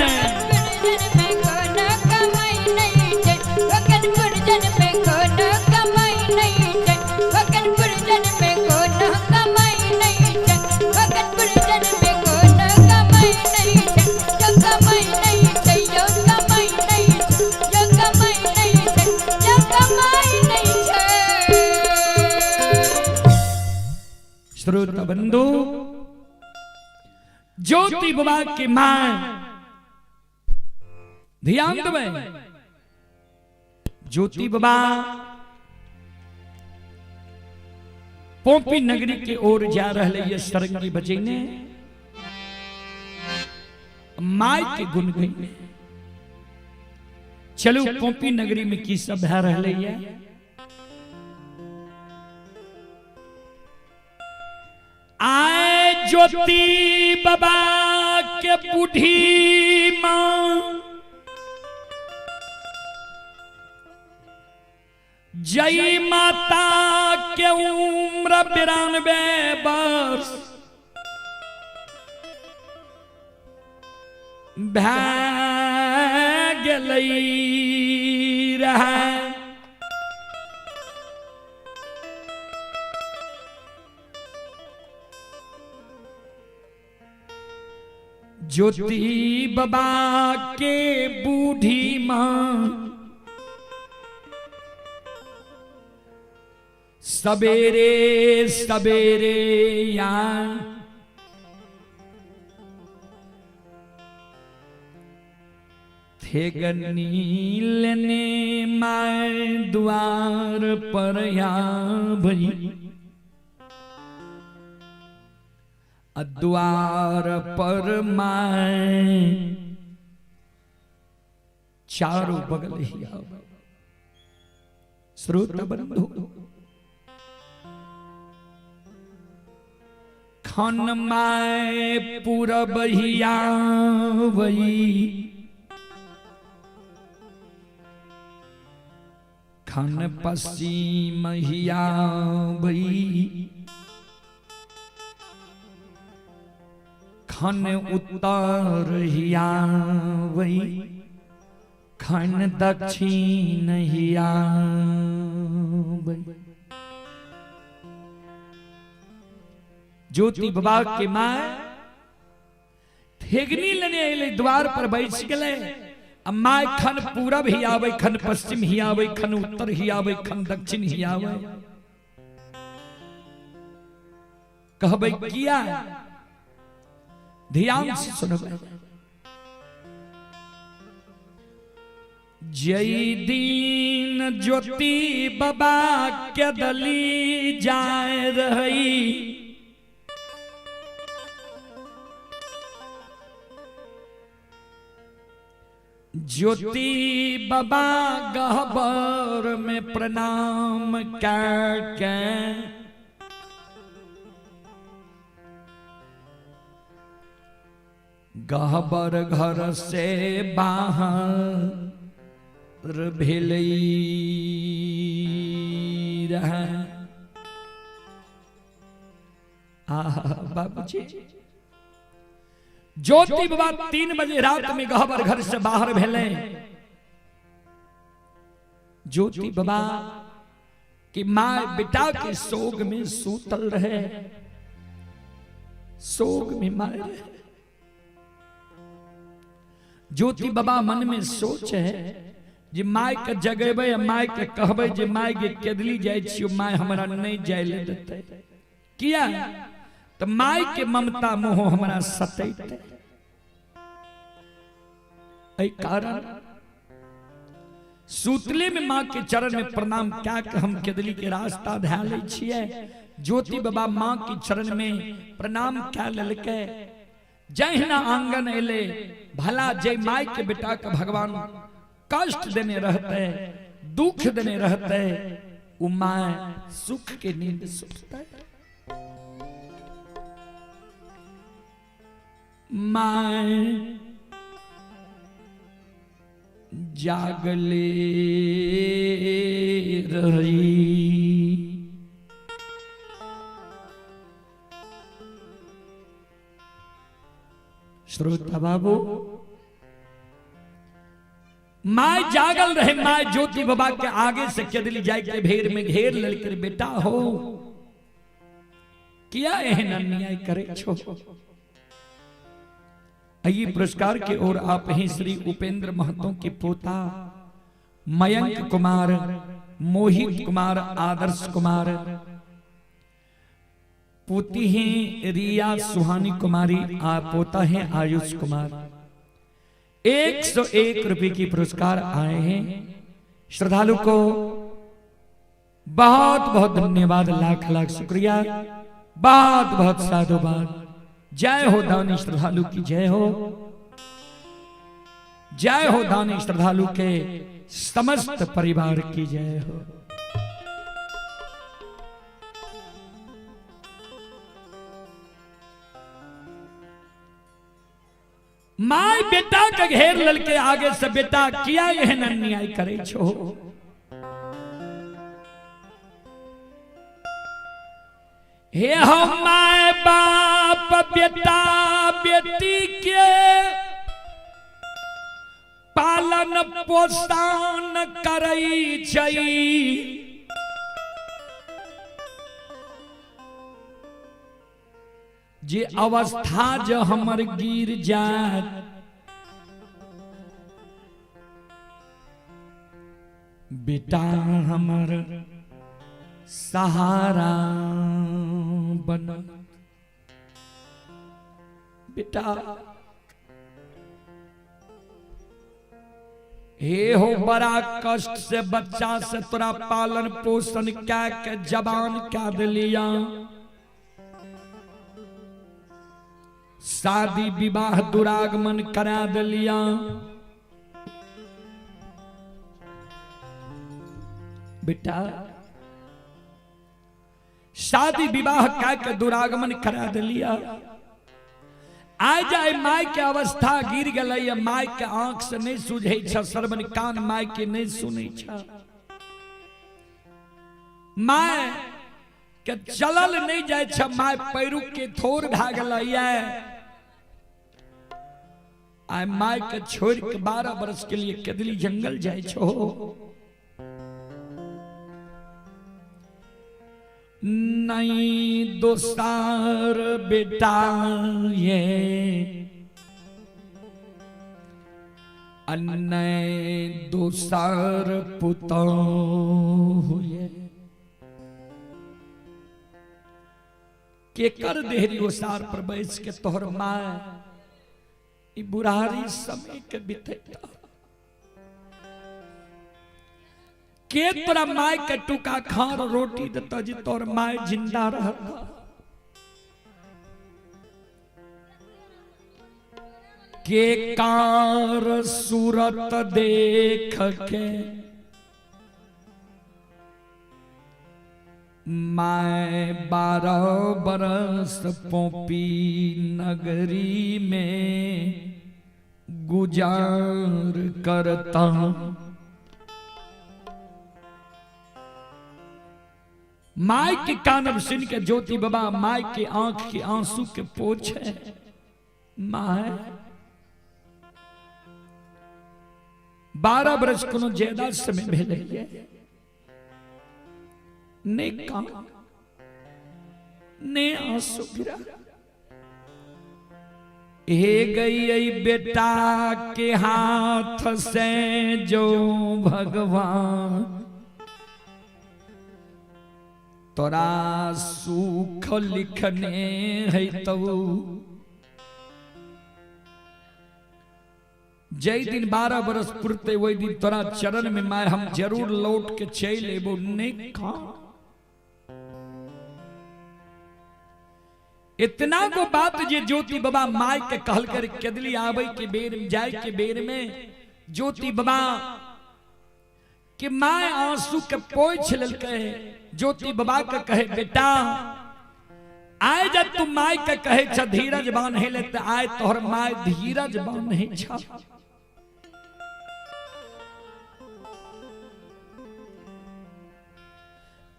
श्रोता बंधु ज्योति बाबा के मां ध्यान देवे, ज्योति बाबा पोपी नगरी के ओर जा रहे ये सरंगी बजेने my के गुण गईने। चलो पोपी नगरी में की सब भै रहे ये। ज्योति बाबा के बूढ़ी माँ जय माता के उम्र 92 वर्ष भए गेलै रहै। ज्योति बाबा के बूढ़ी माँ सवेरे सवेरे या थेगनी लेने my द्वार पर या भई द्वार पर my चारों बगल ही आवे। श्रोता बंधु खन my पूरब ही आवई खन पश्चिम ही आवई खन उत्तर ही आवई खन दक्षिण ही आवई। ज्योति बाबा के my थेगनी लेने अयलै द्वार पर बैस गेलै आ my खन पूरब ही आवे खन पश्चिम ही आवे खन उत्तर ही आवे खन दक्षिण ही आवे। कहबै किया? ध्यान से सुनबै। जय दिन ज्योति बाबा के दली जाए रही ज्योति बाबा गहबर में प्रणाम के गहबर घर से बाहर भेलै रहे। आहा बाबूजी ज्योति बाबा 3 बजे रात में गहबर घर से बाहर भेले। ज्योति बाबा की माँ बेटा के शोक में सूतल रहे, शोक में मारे रहे। ज्योति बाबा मन में सोच है जे my के जगेबै my के कहबै जे my के केदली जाय छियो my हमरा नहीं जाय ले देतै। किया? तो my के ममता मोह हमरा सतैतै। एहि कारण सूतले में माँ के चरण में प्रणाम क्या के हम केदली के रास्ता धै लै छियै। ज्योति बाबा माँ के चरण में प्रणाम क्या लेलकै। जहिना आंगन एले भला जय my के बेटा के भगवान कष्ट देने रहते दुख देने रहते उ my सुख के नींद सुतते। My जागले रही श्रोता बाबू my जागल रहे। My ज्योति बाबा के आगे से केदली जाय के भेड़ में घेर ललकर बेटा हो किया एहन अन्याय करे छो। ये पुरस्कार के ओर आप ही श्री उपेंद्र महतो के पोता मयंक कुमार, मोहित कुमार, आदर्श कुमार, पोती हैं रिया सुहानी कुमारी, आ पोता है आयुष कुमार। 101 रुपए की पुरस्कार आए हैं। श्रद्धालु को बहुत बहुत धन्यवाद, लाख लाख शुक्रिया, बहुत बहुत साधुवाद। जय हो दानी श्रद्धालु की जय हो, जय हो दानी श्रद्धालु के समस्त परिवार की जय हो। My बेटा के घेर ललके आगे से, बेटा किया एहन अन्याय करे छो? हे हम my बाप बेटा बेटी के पालन पोषण करै छै, जे अवस्था जे हमर गिर जात बेटा हमर सहारा बनत। बेटा हे हो बड़ा कष्ट से बच्चा से तोरा पालन पोषण क्या के जवान क्या दिलिया, शादी विवाह दुरागमन करा दिलिया, बेटा शादी विवाह क्या के दुरागमन करा दिलिया। आइ जाय my के अवस्था गिर गेलै, my के आंख से नहीं सुझै छ, श्रवण कान my के नहीं सुनै छ, my के चलल नहीं जाय छ, my पैरू के थोर भए गेलै। आइ my के छोड़ के 12 वर्ष के लिए केदली जंगल जाय छो। नहीं दोसार बेटा ये अन्य दोसार पुतोह ये, के कर देहरी ओसार पर बैस के तोहर my ई बुढ़ारी समय के बितेता, के तोरा my के टुका खार रोटी देता जी तोर my जिंदा रहता। के कार सूरत देख के my 12 बरस पोपी नगरी में गुजार करता। My के कानब सुन के ज्योति बाबा my के आंख के आंसू के पोछे, my 12 बरस कोनो ज्यादा समय भेलै ने कान ने आंसू गिरा। हे गई बेटा के हाथ से जो भगवान तोरा सुख लिखने है तो, जय दिन 12 बरस पुरते वही दिन तोरा चरण में my हम जरूर लौट के चल एबो। नहीं खा इतना गो बात जे ज्योति बाबा my के कहल कर केदली आवे के बेर में जाए के बेर में ज्योति बाबा के my आंसू के पोछ ललके। ज्योति बाबा के कहे बेटा आए जब तू my के कहे छ धीरज बांधे ले त आए तोहर my धीरज बांधे छ।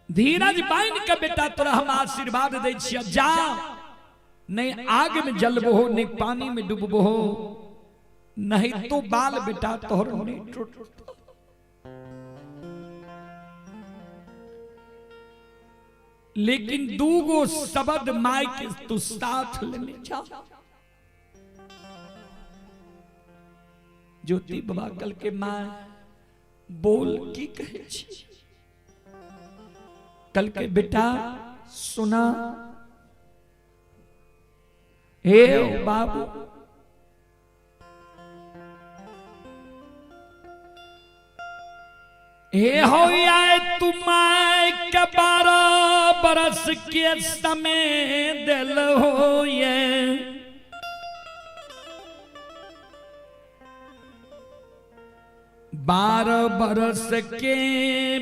धीरज बांध के बेटा तोरा हम आशीर्वाद दै छियै, जा नहीं आग में जलबो हो नहीं पानी में डूबबो हो, नहीं तो बाल बेटा तोहर नहीं टूट। लेकिन दूगो शब्द my के तू साथ लेने जा। ज्योति बाबा कल के my बोल की कहे छी, कल के बेटा सुना, हे बाबू हे हो आए तू my के 12 बरस के समय दिल हो ये, 12 बरस के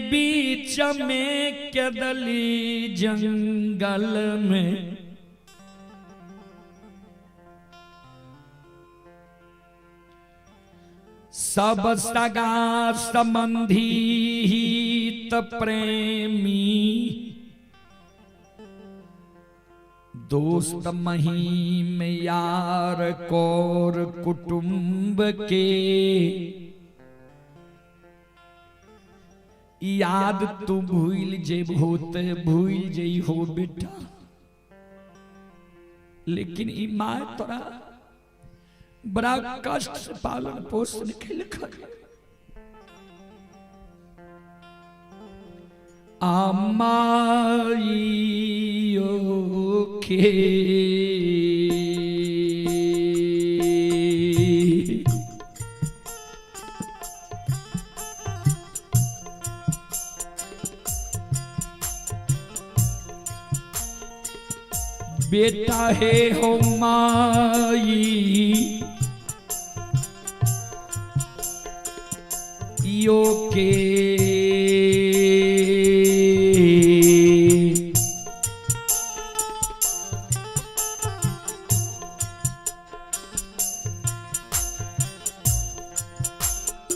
बीच में केदली जंगल में सब सगा संबंधी हित प्रेमी, दोस्त महीम यार कौर कुटुंब के, याद तू भूल जेबहो ते भूल जइहो बेटा, लेकिन ई माय तोरा बड़ा कष्ट से पालन पोषण केलक। आमाइयो के बेटा हे हो माई यो के,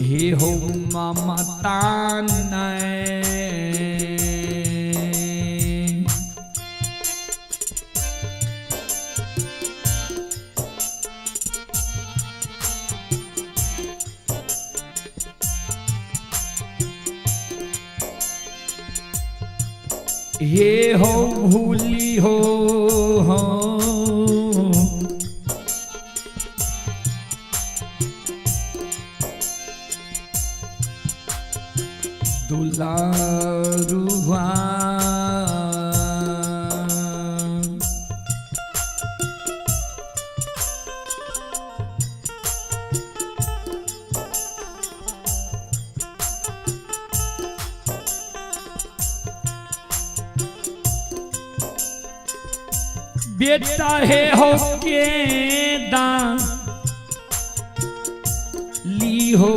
हे हो ममता नय, हे हो भूली हो दुलारुआ, बेटा है हो के दान ली हो,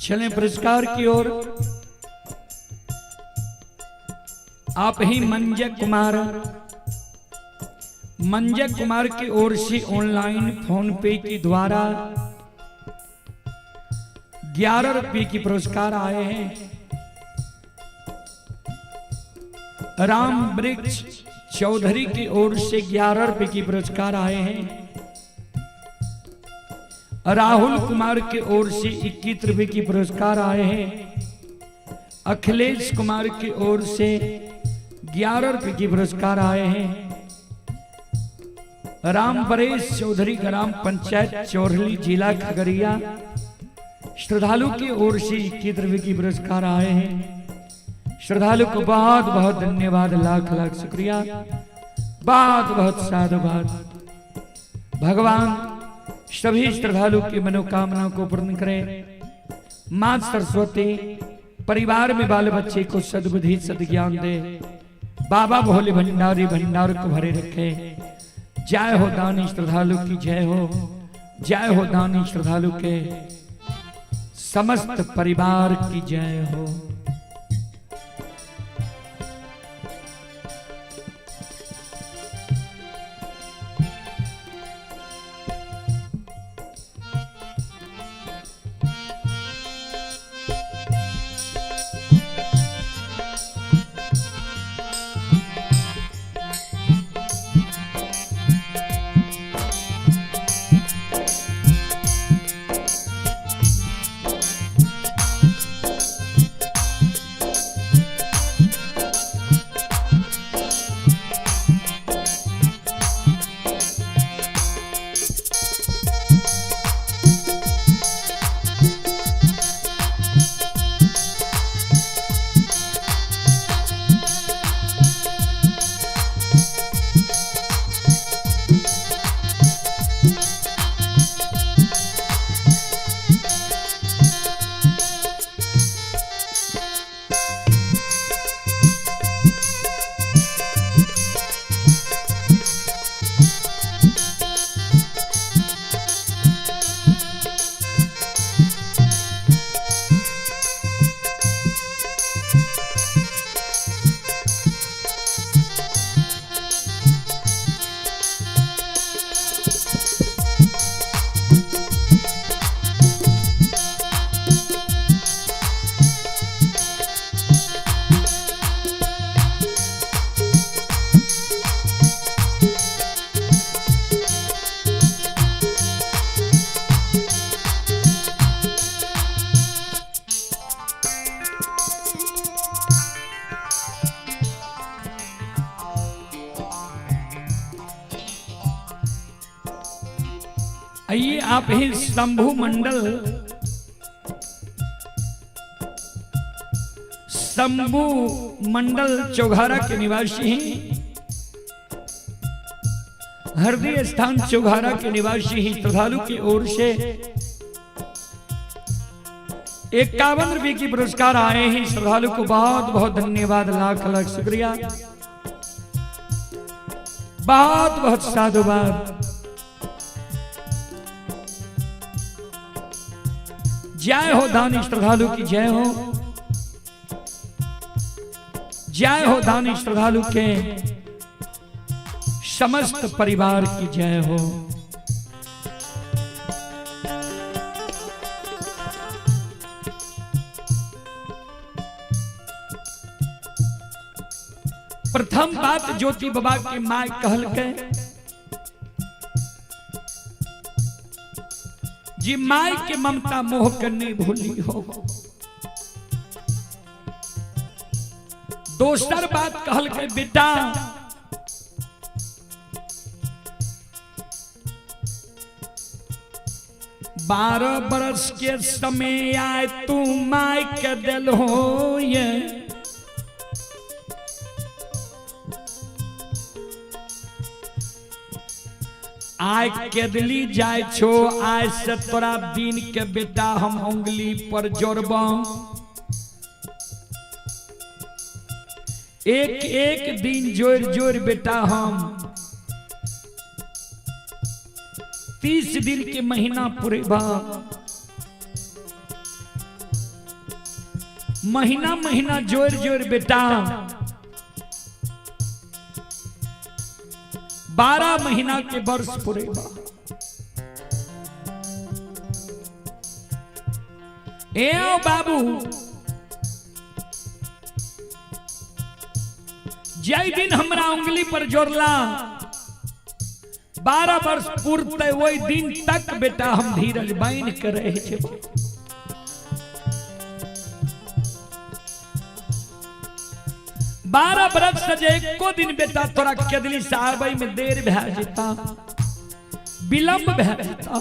चलें पुरस्कार की ओर। आप ही मंजय कुमार, मंजय कुमार की ओर से ऑनलाइन फोन पे के द्वारा 11 रुपये की पुरस्कार आए हैं। राम वृक्ष चौधरी की ओर से 11 रुपये की पुरस्कार आए हैं। राहुल कुमार की ओर से 21 रुपये की पुरस्कार आए हैं। अखिलेश कुमार की ओर से 11 रुपये की पुरस्कार आए हैं। राम परेश चौधरी ग्राम पंचायत चौरली जिला खगड़िया श्रद्धालु की ओर से 21 रुपये की पुरस्कार आए हैं। श्रद्धालु को बहुत बहुत धन्यवाद, लाख लाख शुक्रिया, बहुत बहुत साधुवाद। भगवान सभी श्रद्धालु की मनोकामना को पूर्ण करें। मां सरस्वती परिवार में बाल बच्चे को सद्बुद्धि सद्ज्ञान दे। बाबा भोले भंडारी भंडार को भरे रखे। जय हो दानी श्रद्धालु की जय हो, जय हो दानी श्रद्धालु के समस्त परिवार की जय हो। आइए आप ही शंभू मंडल, शंभू मंडल चौघारा के निवासी हैं। हृदय स्थान चौघारा के निवासी हैं। श्रद्धालु की ओर से 51 रुपए की पुरस्कार आए हैं। श्रद्धालु को बहुत बहुत धन्यवाद, लाख लाख शुक्रिया, बहुत बहुत साधुवाद। जय हो दानी श्रद्धालु की जय हो, जय हो दानी श्रद्धालु के समस्त परिवार की जय हो। प्रथम बात ज्योति बाबा के my कहल के जी my के ममता मोह के नहीं भूली हो। दोसर बात कहल के बेटा 12 बरस के समय आए तू my के दिल हो ये आय केदली जाय छो, आय से तोरा दिन के बेटा हम उंगली पर जोड़ब। एक एक दिन जोड़ जोड़ बेटा हम 30 दिन के महीना पुरेबा। महीना महीना जोर जोर बेटा 12 महीना के वर्ष पूरे बा। ए बाबू जय दिन हमरा उंगली पर जोड़ला 12 वर्ष पूरते वही दिन तक बेटा हम धीरज बांध के रहे छे। 12 बरस से जे एको दिन बेटा तोरा केदली से आबै में देर भए जेता, विलंब भए जेता,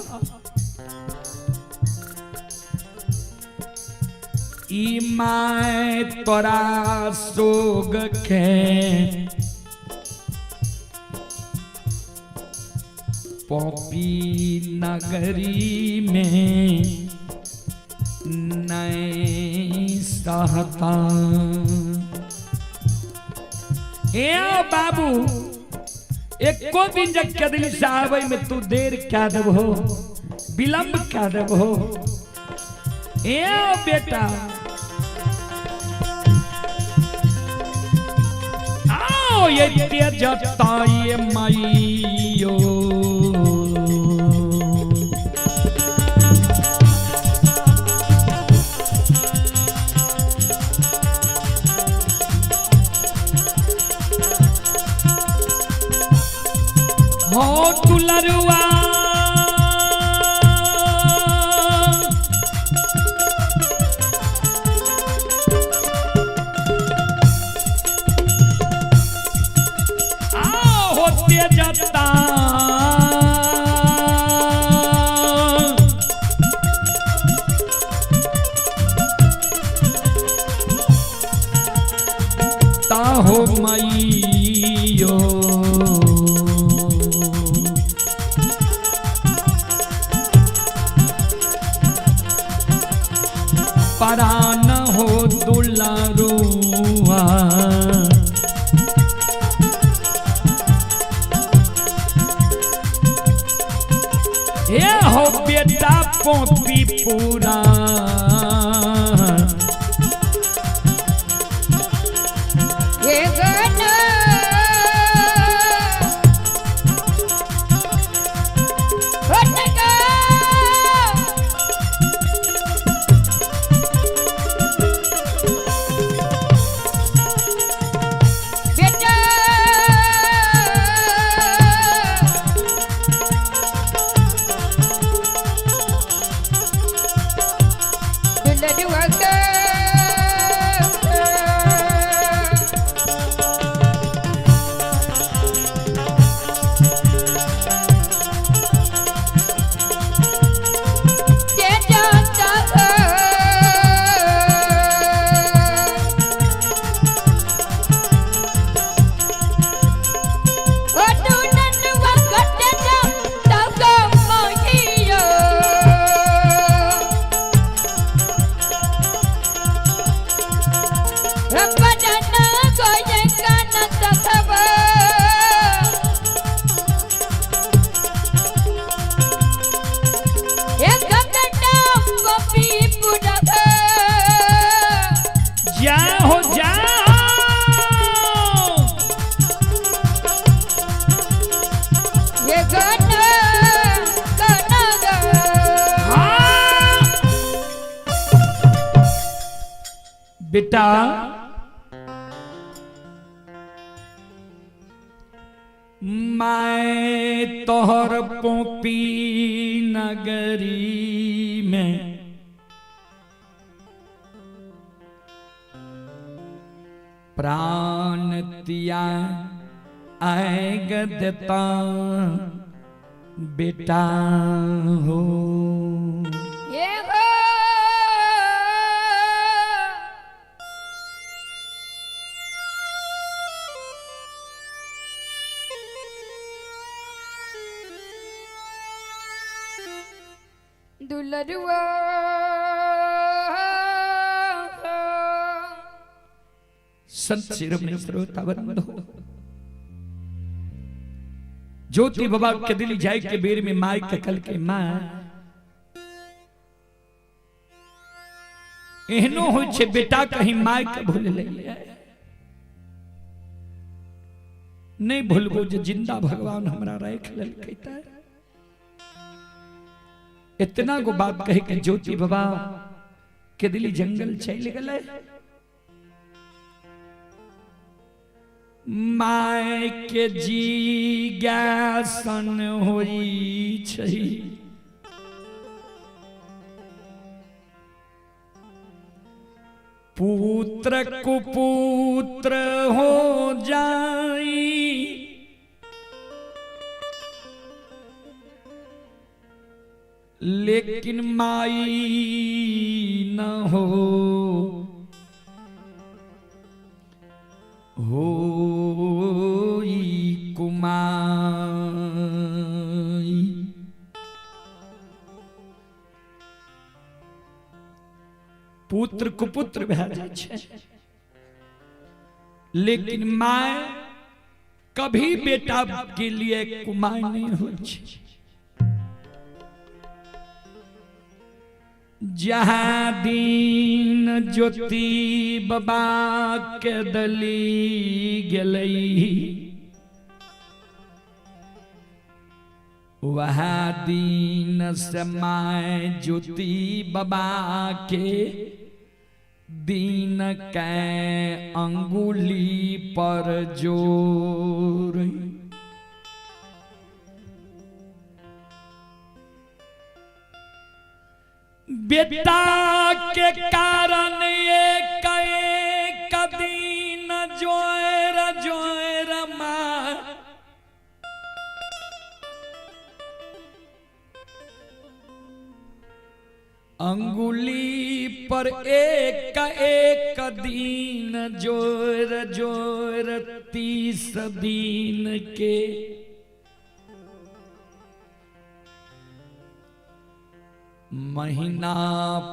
ई my तोरा सोग के पॉपी नगरी में नहीं सहता। ए बाबू एको दिन जब केदली से आबै में तू देर क्या देबहो, विलंब क्या देबहो। ए बेटा आओ ये तेजता ये माइयो हो दुलरुआ आओ होते जता ताहो मईयो परान हो दुलारुआ ए हो बेटा पोपी पूरा ये गाना भटका बेटा दुलरुआ का जा हो जाओ ये गाना गाना गा हाँ। बेटा मैं तोहर पोपी नगरी में प्राण तिया आएग देता बेटा हो। ये हो दुलरुआ संत शिरोमणि श्रोता वृंद हो ज्योति बाबा के दिल जाए के बेर में माई के कल के माँ एहनो होइ छै बेटा कहीं माय के भूल लैए। नहीं भूलबो जे जिंदा भगवान हमरा राखि लेलकै। त इतना गो बात कहे के ज्योति बाबा के दिली जंगल चलि गेलै। My के जी गैसन होई छै, पुत्र कुपुत्र हो जाई, लेकिन माई न हो होई कुमाई। पुत्र कुपुत्र भए जाइ छै, लेकिन my कभी बेटा के लिए कुमाई नहीं होइ छै। जहाँ दिन ज्योति बाबा के दली गेलै, वहाँ दिन से my ज्योति बाबा के दिन के अंगुली पर जोर। बेटा के कारण एक एक दिन जोर जोर माँ अंगुली पर एक एक दिन जोर जोर 30 दिन के महीना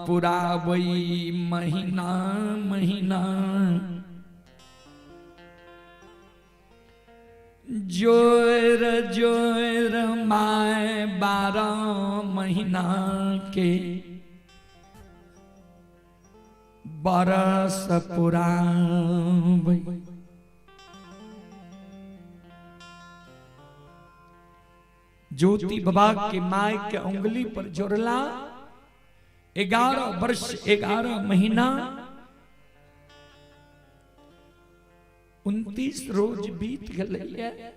पुराबई, महीना महीना जोर जोर my 12 महीना के बरस पुराबई। ज्योति बाबा के my के उंगली पर जोड़ला 11 वर्ष 11 महीना 29 रोज बीत गए।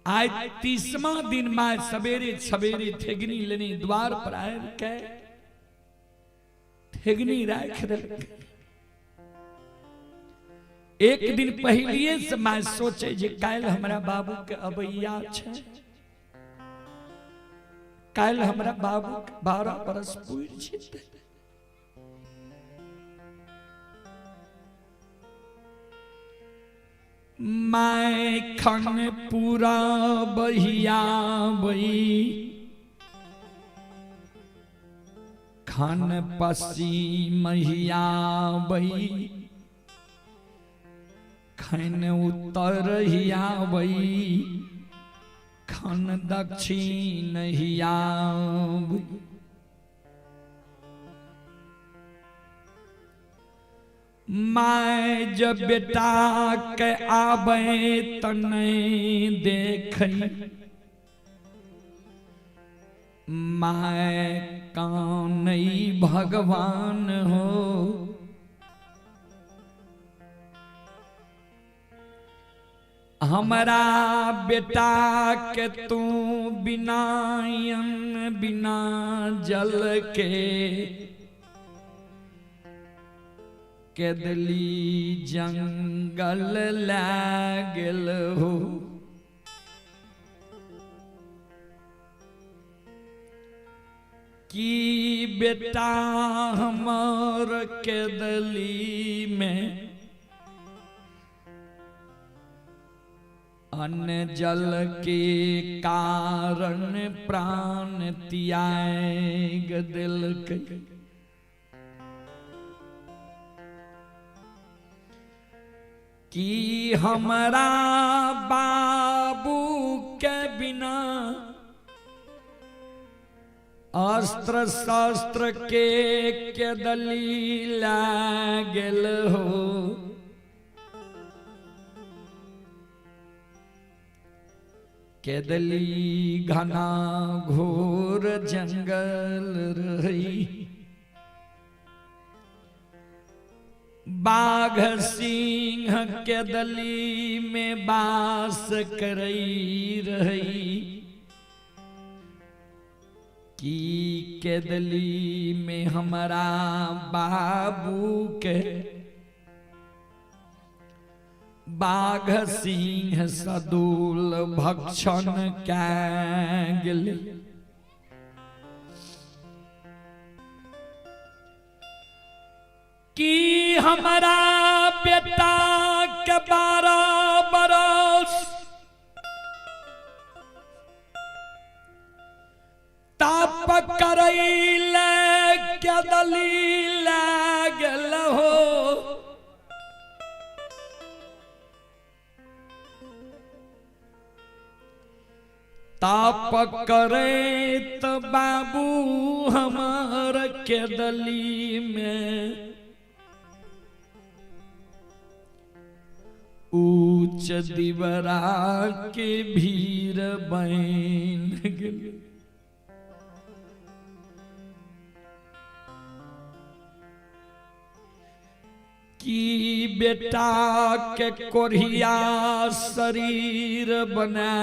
आज 30वां दिन my सवेरे सवेरे ठेगनी लेने द्वार पर आयल के ठेगनी राख देलकै। एक दिन पहलिए से my सोचे जे काल्हि हमरा बाबू के अबैया छै, काल्हि हमरा बाबू के 12 बरस पुरि जेतै। My खन पूरा बहिया बई, खन पसी महिया बई, खन उत्तर हिया बई, खन दक्षिण हिया बई। My जब बेटा के आबे त नहीं देखै, my कानई भगवान हो। हमरा बेटा के तू बिना अन्न बिना जल के केदली जंगल लागल हो। की बेटा हमर केदली में अन्न जल के कारण प्राण त्याग दिलकै। कि हमरा बाबू के बिना अस्त्र शस्त्र के केदली लागल हो। केदली घना घोर जंगल रही, बाघ सिंह केदली में बास करई रही। की केदली में हमारा बाबू के बाघ सिंह सदूल भक्षण कै गेल। की हमारा बेटा के 12 बरस ताप करैले केदली लागल हो। ताप करैत बाबू हमार केदली में ऊंच दीवरा के भीड़ बन गेल। की बेटा के कोढ़िया शरीर बना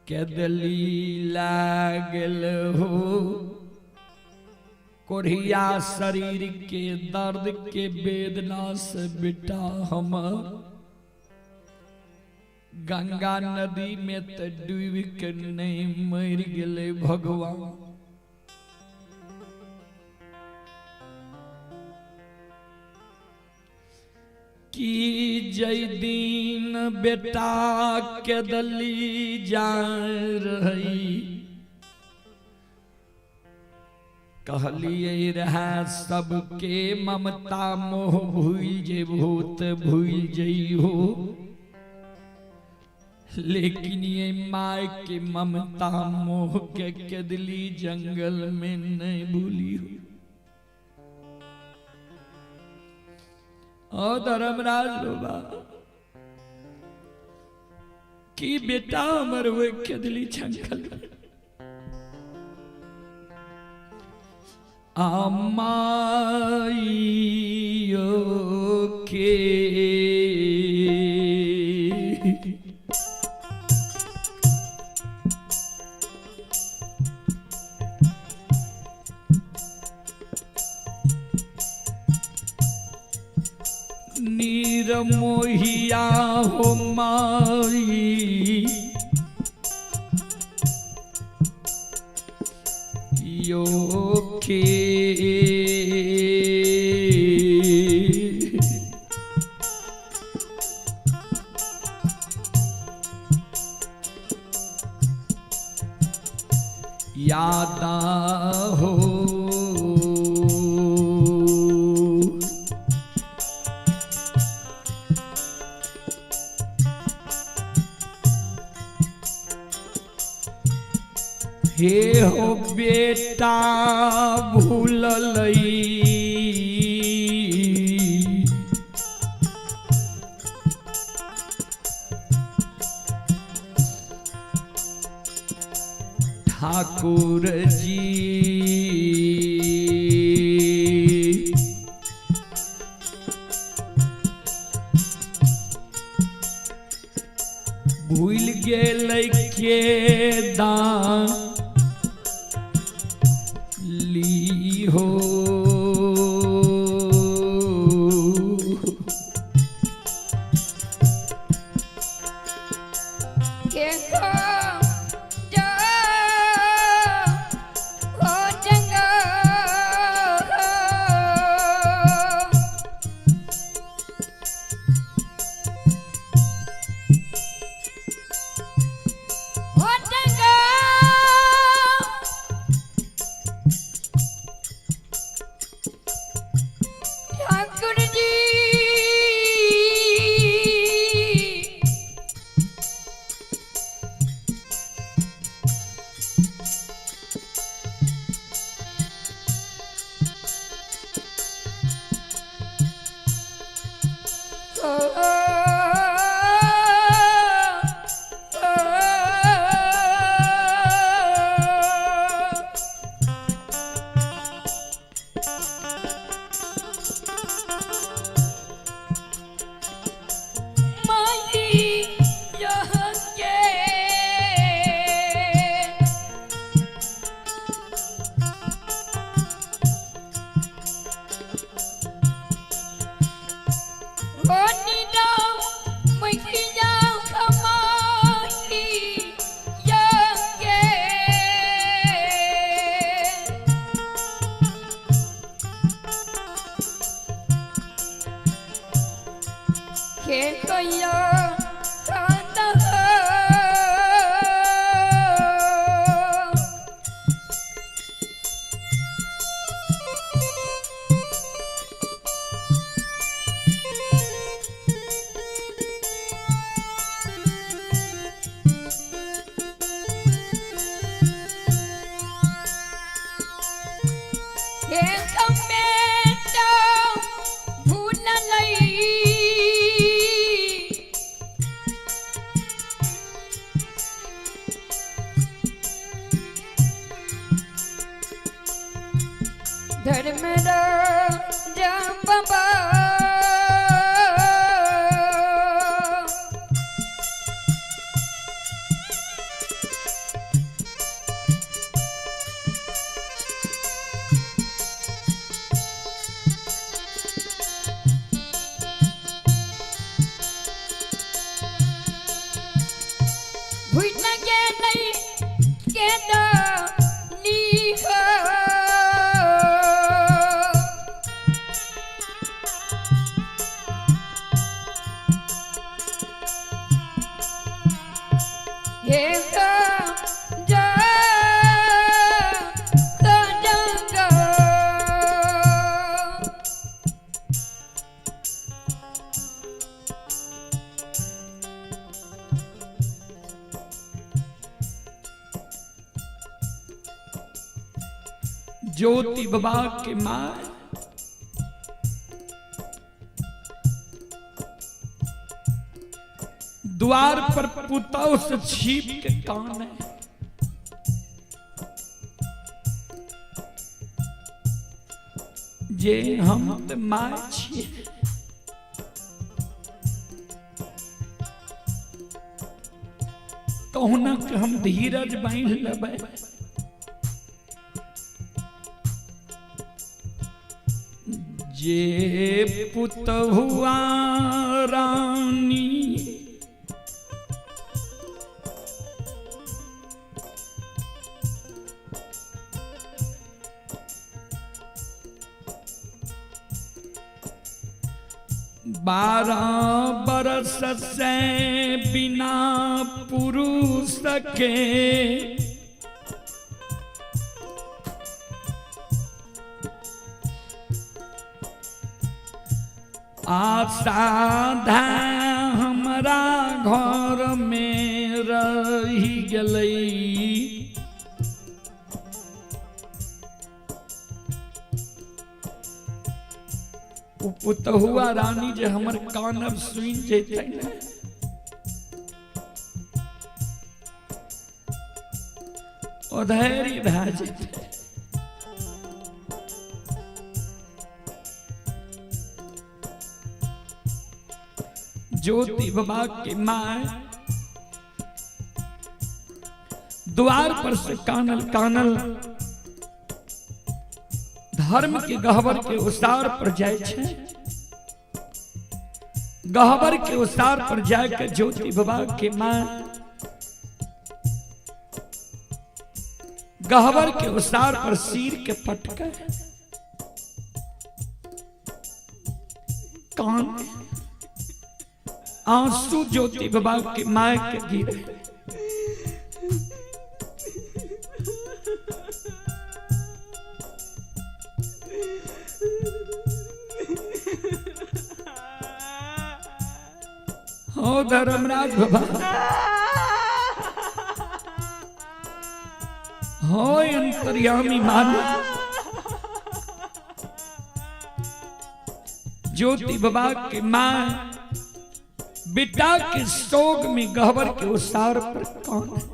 केदली लागल हो। कोढ़िया शरीर के दर्द के वेदना से बेटा हमर गंगा नदी में तो डूब के नहीं मर गेले भगवान। की जय दिन बेटा केदली जा रही, कहलिए रहा सबके ममता मोह भूल जेबहो त भूल जइहो, लेकिन ये my के ममता मोह के केदली जंगल में नहीं भूली हो। ओ धर्मराज बाबा की बेटा हमर वो केदली जंगल में अमाइयो के नीर मोहिया हो माई यो के यादा हो। हे हो बेटा भूललई ठाकुर जी, भूल गेलै के दान ली हो। के को जो हो चंगा हो चंगा। या कांद हो। एक बेटा भूल लई धर्म राजा बाबा भूल गेलै केना लीह। हे जा जंग। ज्योति बाबा के माँ द्वार पर पुतौ से छिप के कान है। जे हम त my छियै, कहुना के हम धीरज बांध लेबै। जे पुतहुआ रानी 12 बरस से बिना पुरुष के आसाधा हमरा घर में रही गेलै। ओ पुतहुआ रानी जे हमर कानब सुनि जेतै ने, अधैर्य भए जेतै। ज्योति बाबा के माय द्वार पर से कानल कानल धर्म के गहबर के उसार पर जाय छै। गहबर के उसार पर जाके ज्योति बाबा के माँ गहबर के उसार पर सिर के पटके कान आंसू ज्योति बाबा के माँ के गिरे। हो धर्मराज बाबा, हो अंतर्यामी मालिक, ज्योति बाबा के माँ बेटा के शोक में गहबर के उसार पर कौन है?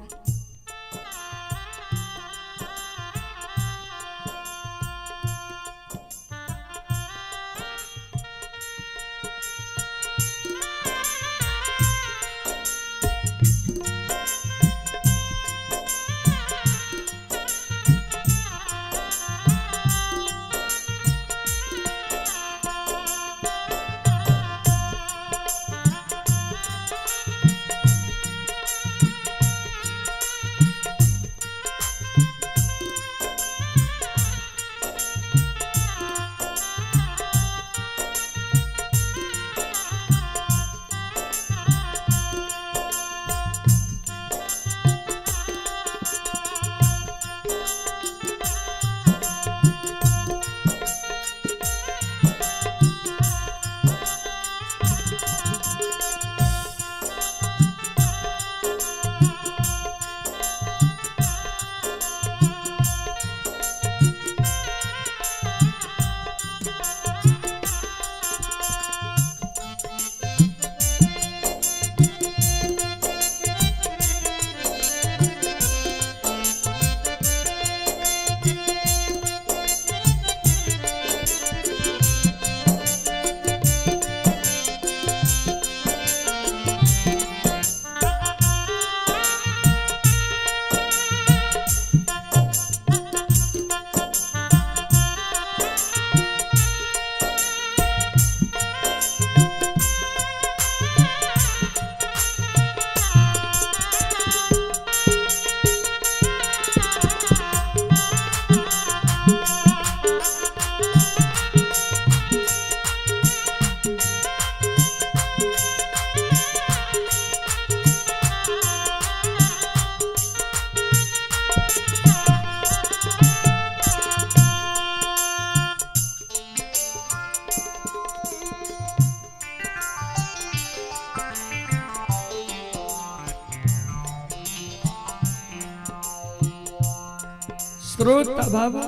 श्रोता बाबा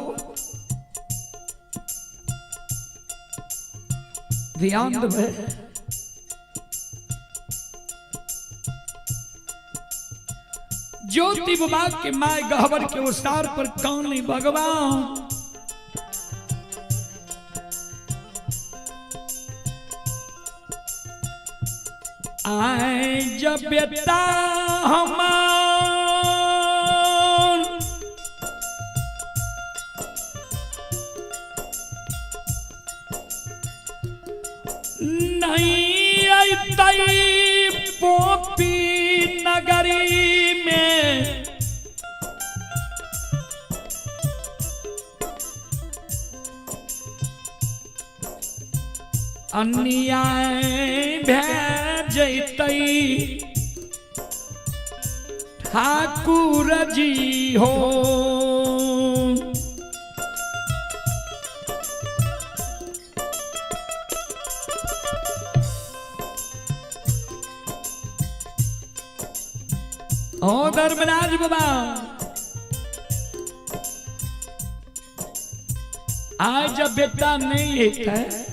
ध्यान देबै। ज्योति बाबा के my गहबर के उसार पर कानी भगवान आए जब बेटा हमार नहीं अतई पोपी नगरी में अन्याय भै जैतई ठाकुर जी हो। ओ धर्मराज बाबा आज जब बेटा नहीं होता है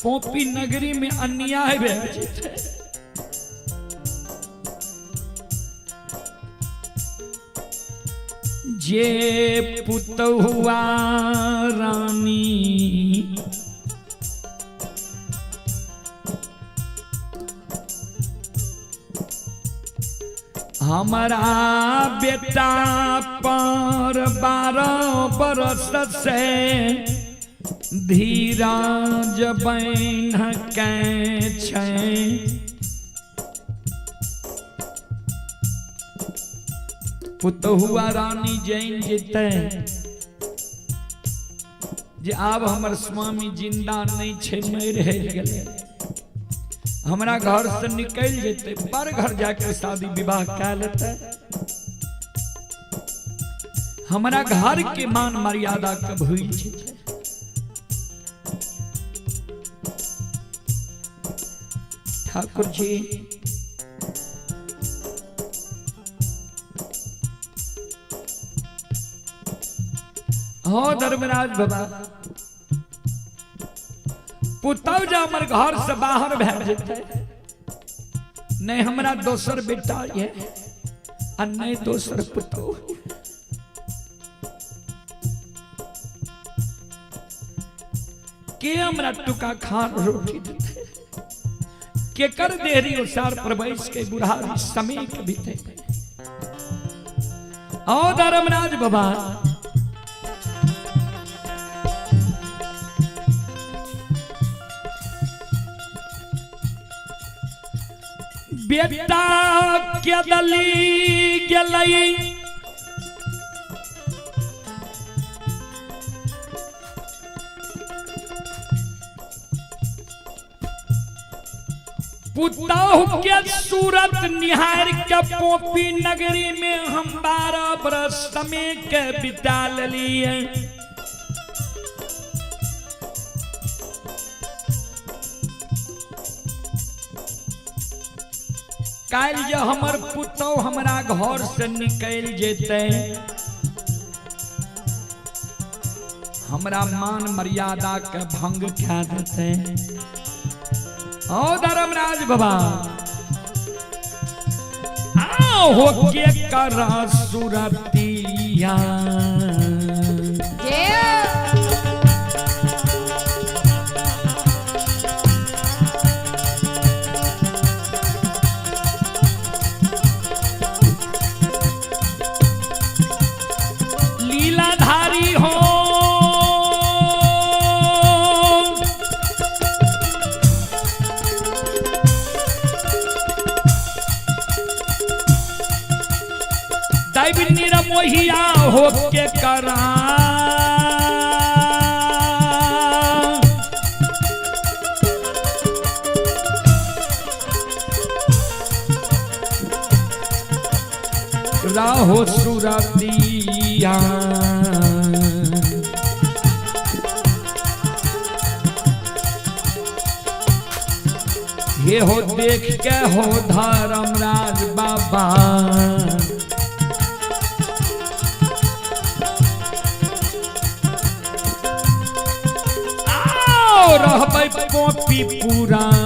पोपी नगरी में अन्याय भै जेतै। जे पुतहुआ रानी हमारा बेटा पर 12 बरस से धीराज बन के छै। पुतहुआ रानी जैन जेतै जे आब हमर स्वामी जिंदा नहीं छै, मरि गेलै, हमरा घर से निकल जेतै, पर घर जाके शादी विवाह कै लेतै, हमरा घर के मान मर्यादा के भूल जेतै। ठाकुर जी हो धर्मराज बाबा पुतहु जे हमर घर से बाहर भै जेतै, नहीं हमरा दोसर बेटा ये आ नहीं दोसर पुतहु। के हमरा टुका खान रोटी देतै, के कर देहरी उसार पर बैस के बुढ़ारी समय के बीते। ओ धर्मराज बाबा बेटा के दली गेलई पुतहु के सूरत निहार के पोपी नगरी में हम 12 बरस समय के बिता लिए। काल्हि जे हमर पुतहु हमरा घर से निकल जेतै, हमरा मान मर्यादा के भंग कै देतै। ओ धर्मराज बाबा आओ के करा सुरतिया लीलाधारी हो दैव निरमोहिया हो के करा राहो सुरतिया। हे ये हो देख के हो धर्मराज बाबा। आओ रहबै कॉपी पुरान।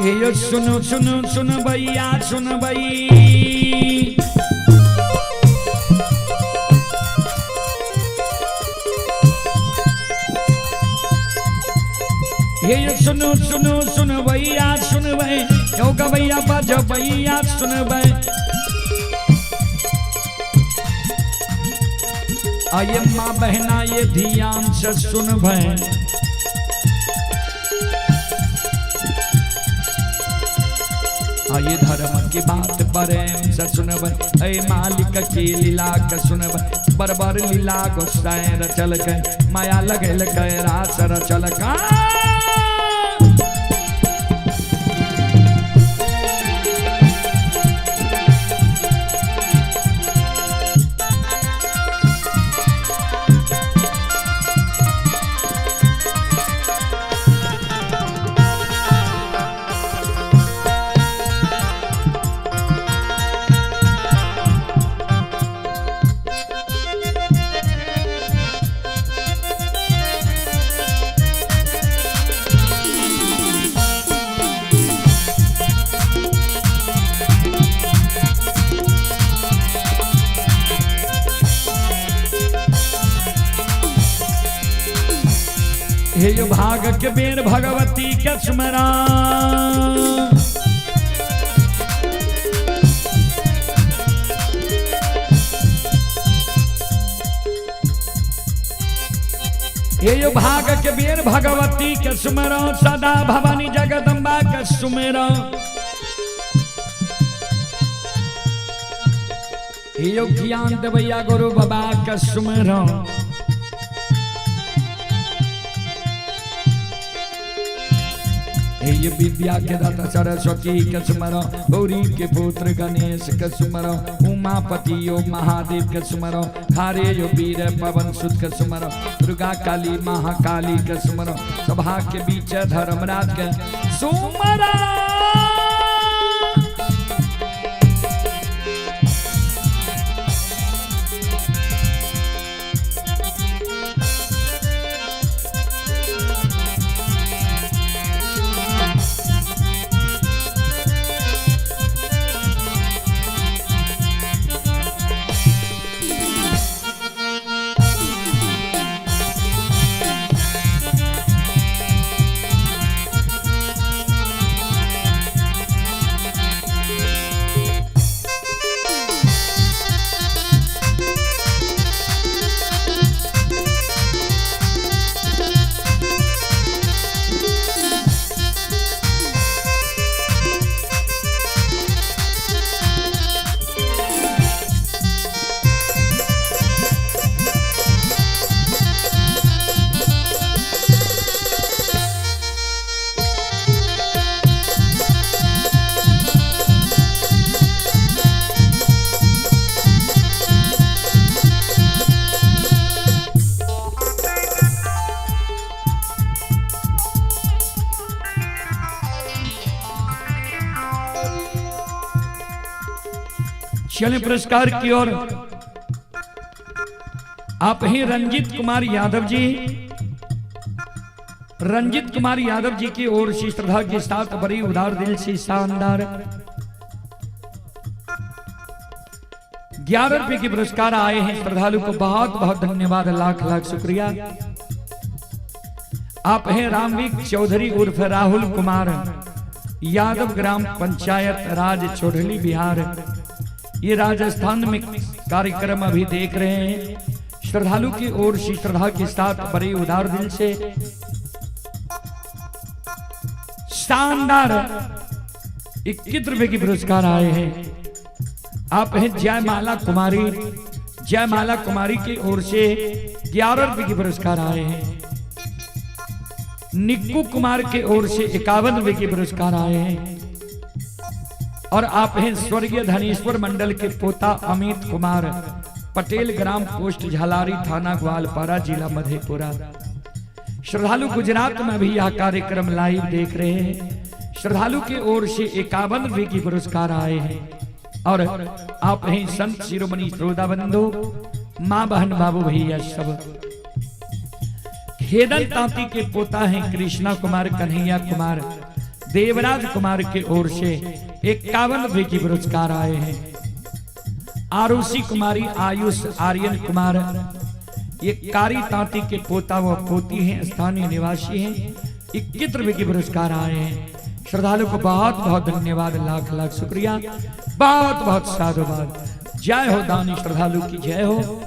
ये सुनो सुनो सुन भैया सुन भई, ये सुनो सुनो सुन भैया सुन भई, यो गवैया बज भैया सुन भई। आये माँ बहना ये ध्यान से सुन भई। आये धर्म की बात प्रेम से सुनबै, ऐ मालिक की लीला के सुनबै। बरबर लीला गोसाई रचल के, माया लगल के रास रचल का। हे यो भाग के बेर भगवती के स्मरण, हे यो भाग के बेर भगवती के स्मरण, सदा भवानी जगदम्बा के सुमेरन। हे यो ज्ञान देवैया गुरु बाबा के सुमेरन। ये विद्या के दाता सरस्वती के स्मरण, गौरी के पुत्र गणेश के स्मरण, उमापति यो महादेव के स्मरण, खारे यो वीर पवन सुत के स्मरण, दुर्गा काली महाकाली के स्मरण, सभा के बीच धर्मराज के सुमरण। चले पुरस्कार की ओर। आप ही रंजीत कुमार यादव जी, रंजित कुमार यादव जी की ओर से श्रद्धा के साथ बड़ी उदार दिल से शानदार 11 रुपए के पुरस्कार आए हैं। श्रद्धालु को बहुत बहुत धन्यवाद, लाख लाख शुक्रिया। आप हैं रामवीर चौधरी उर्फ राहुल कुमार यादव, ग्राम पंचायत राज चौधरी, बिहार। ये राजस्थान में कार्यक्रम अभी देख रहे हैं। श्रद्धालु की ओर से श्रद्धा के साथ बड़े उदार दिल से शानदार 21 रुपए के पुरस्कार आए हैं। आप हैं जयमाला कुमारी, जयमाला कुमारी की ओर से 11 रुपए के पुरस्कार आए हैं। निक्कू कुमार के ओर से 51 रुपए के पुरस्कार आए हैं। और आप हैं स्वर्गीय धनेश्वर मंडल के पोता अमित कुमार पटेल, ग्राम पोस्ट झालारी, थाना ग्वालपारा, जिला मधेपुरा। श्रद्धालु गुजरात में भी यह कार्यक्रम लाइव देख रहे हैं। श्रद्धालु की ओर से 51 रुपए की पुरस्कार आए हैं। और आप हैं संत शिरोमणि श्रोता बंधु, माँ बहन बाबू भैया सब। खेदन तांती के पोता हैं कृष्णा कुमार, कन्हैया कुमार, देवराज कुमार के ओर से 51 रुपए की पुरस्कार आए हैं। आरुषि कुमारी, आयुष आर्यन कुमार, ये कारी तांती के पोता व पोती हैं, स्थानीय निवासी हैं, 21 रुपए के पुरस्कार आए हैं। श्रद्धालु को बहुत बहुत धन्यवाद, लाख लाख शुक्रिया, बहुत बहुत साधुवाद। जय हो दानी श्रद्धालु की जय हो,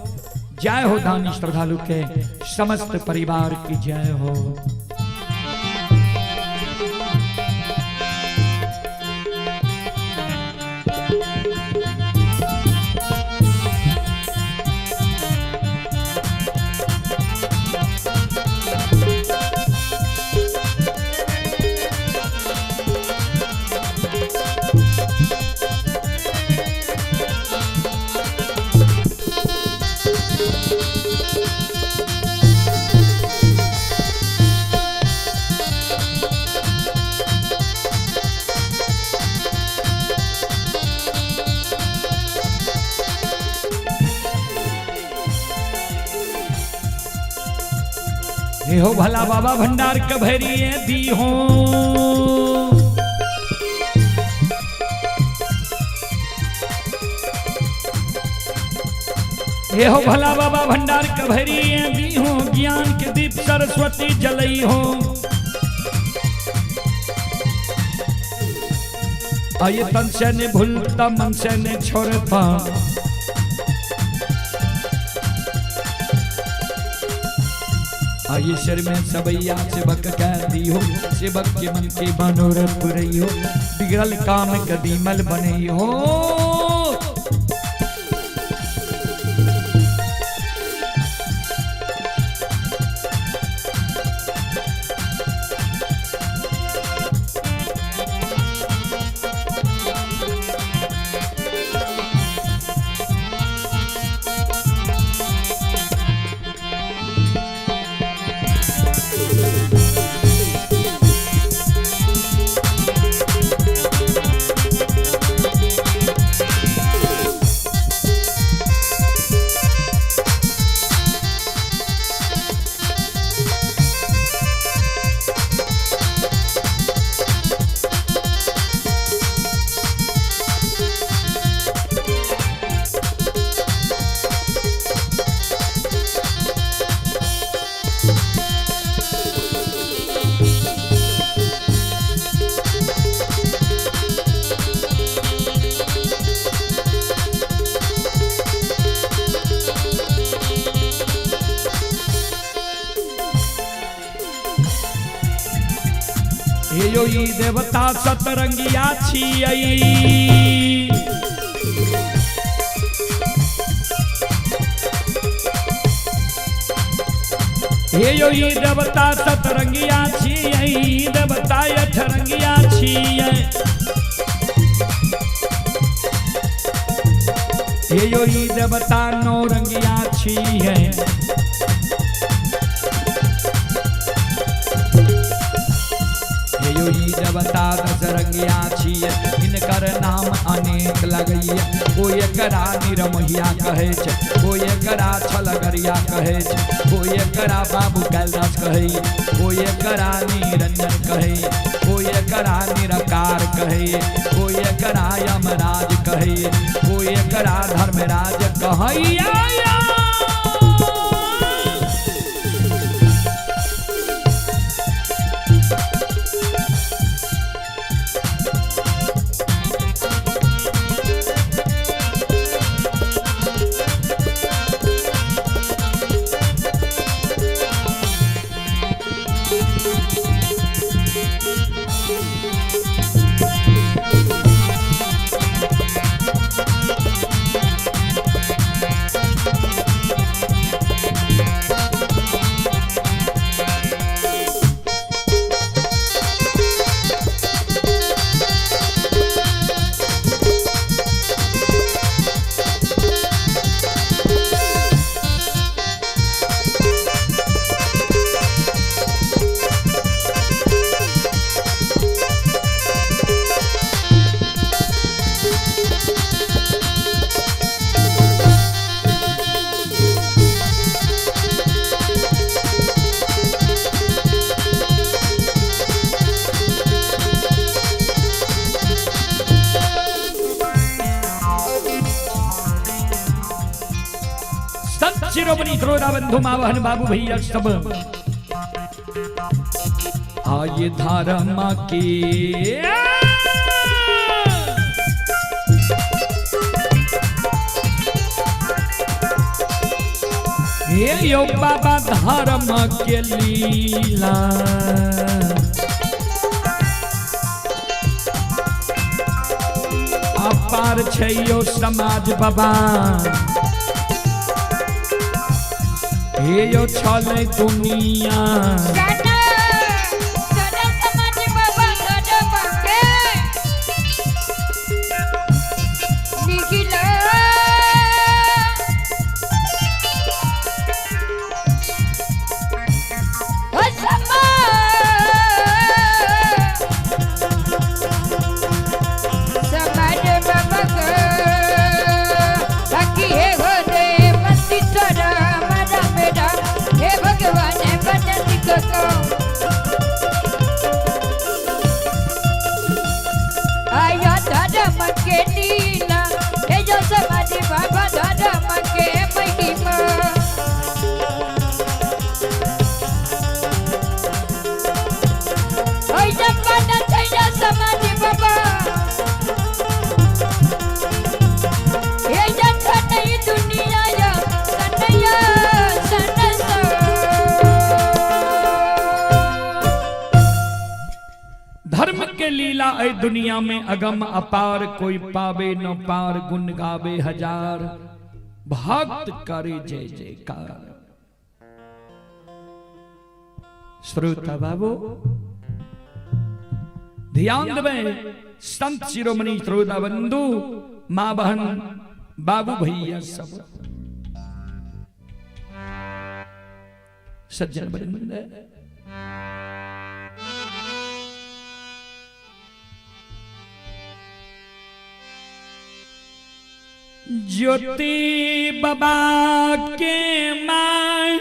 जय हो दानी श्रद्धालु के समस्त परिवार की जय हो। हे हो भला बाबा भंडार के भैरिए दी हो, हे हो भला बाबा भंडार के भैरिए दी हो, ज्ञान के दीप सरस्वती जलई हो। आये तन से ने भूलता मन से ने छोड़ता, आये सिर में सबैया सेवक कह दी हो, सेवक के मन के मनोरथ पुरई हो, बिगड़ल काम कदीमल बने हो। हे यो ई देवता सतरंगिया छियै, हे यो ई देवता सतरंगिया छियै, देवता अठरंगिया छियै। हे यो ई देवता नौरंगिया छियै, हे यो ई देवता दशरंगिया छियै, हिनकर नाम अनेक लगैया। कोई एकरा निरमोहिया कहै छै, कोई एकरा छलगरिया कहै छै, कोई एकरा बाबू कैलाश कहै, कोई एकरा निरंजन कहै, कोई एकरा निराकार कहै, कोई एकरा यमराज कहै, कोई एकरा धर्मराज कहैया। संत शिरोमणि श्रोता बंधु माँ बहन बाबू भैया सब आये धर्म के हे यो बाबा धर्म के लीला। अपार छै यो समाज बाबा, हे यो छलै दुनिया। सना सना समाज बाबा धर्म के निखिला। ओ समा समाज बाबा के बाकी हे हो रे मस्ती तोरा मारा मेरा हे भगवान बचत को आया धर्म के लीला हे जो समाज बाबा धर्म के महिमा। ओय जमाना छैया समाज बाबा हे जठनई दुनिया या सनया सनसा। धर्म के लीला ऐ दुनिया में अगम अपार, कोई पावे न पार, गुण गावे हजार, भक्त करे जय जयकार। श्रोता बाबू ध्यान देवे, संत शिरोमणि श्रोता बंधु माँ बहन बाबू भैया सब सज्जन वृंद, ज्योति बाबा के मां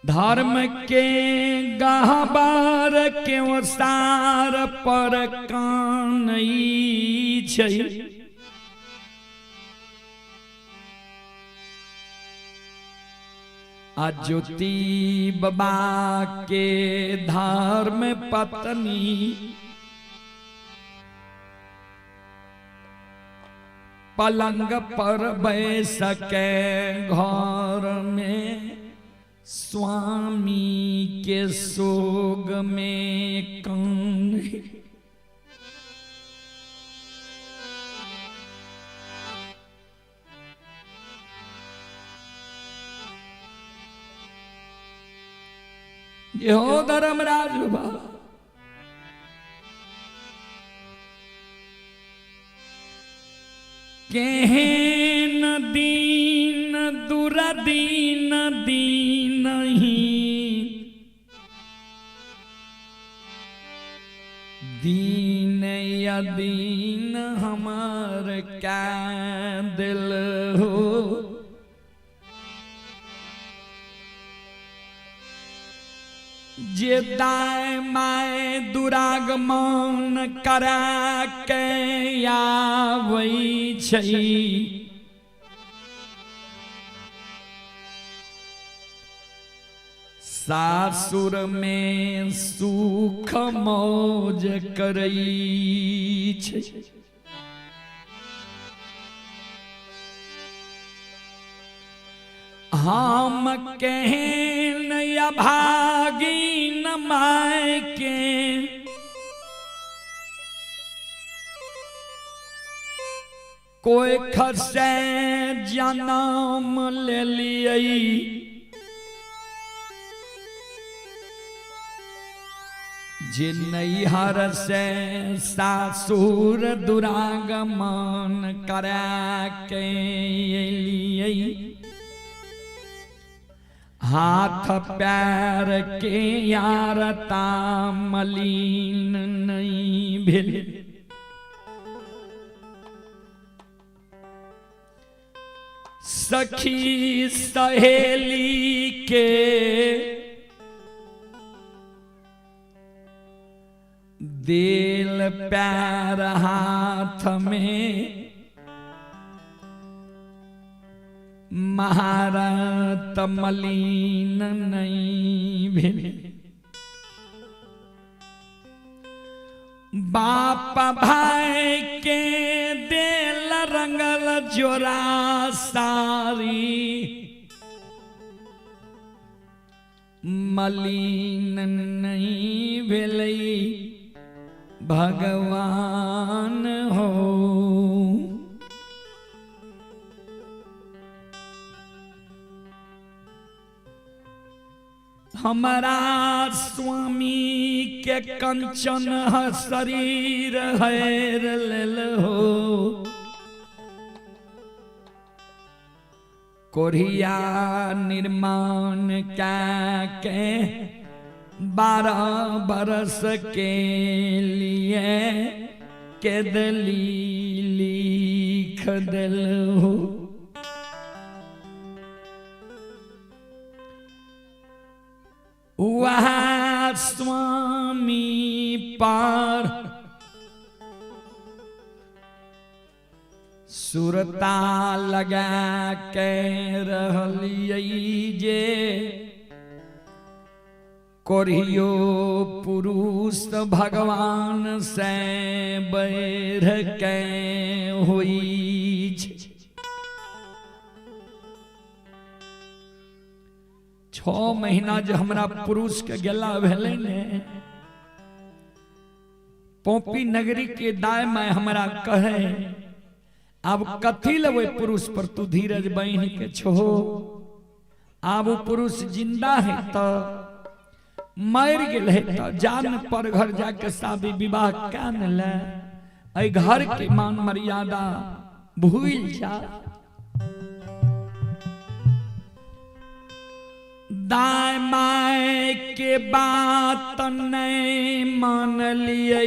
धर्म के गहबर के ओसार पर कानई छै, आ ज्योति बाबा के धर्म पत्नी पलंग पर बैस के घर में स्वामी के सोग में कान। ये हो धर्मराज बाबा, केहन दीन दुर्दशा दीन दीनही दीन अदीन हमार कै दिल हो। जे दाय my दुरागमन करा के आबै छै, सासुर में सुख मौज करै छै। हम केहन अभागिन my के कोई खसे जनम लेलियै, जे नैहर से सासुर दुरागमन करा के एलियै, हाथ पैर के यारता मलिन नहीं भेल। सखी सहेली के दिल पैर हाथ में महारत मलिन नहीं भेल। बाप भाई के दिल रंगल जोरा सारी मलिन नहीं भेलै भगवान हो। हमारा स्वामी के कंचन शरीर हैर लेल हो, कोरिया निर्माण के 12 बरस के लिए केदली लिख दिल हो। वह स्वामी पर सुरता लगा के रहलियै जे कोरियो पुरुष भगवान से बैर के होई। 6 महीना जे हमरा पुरुष के गेला भेलै ने, पोपी नगरी के दाय my हमरा कहे अब कथी लेबै पुरुष पर तू धीरज बहिन के छो, आब पुरुष जिंदा है तो मर गेल है तो जान पर घर जाके शादी विवाह क्या ले, एहि घर के मान मर्यादा भूल जा। दाय my के बात नहीं मान लियै,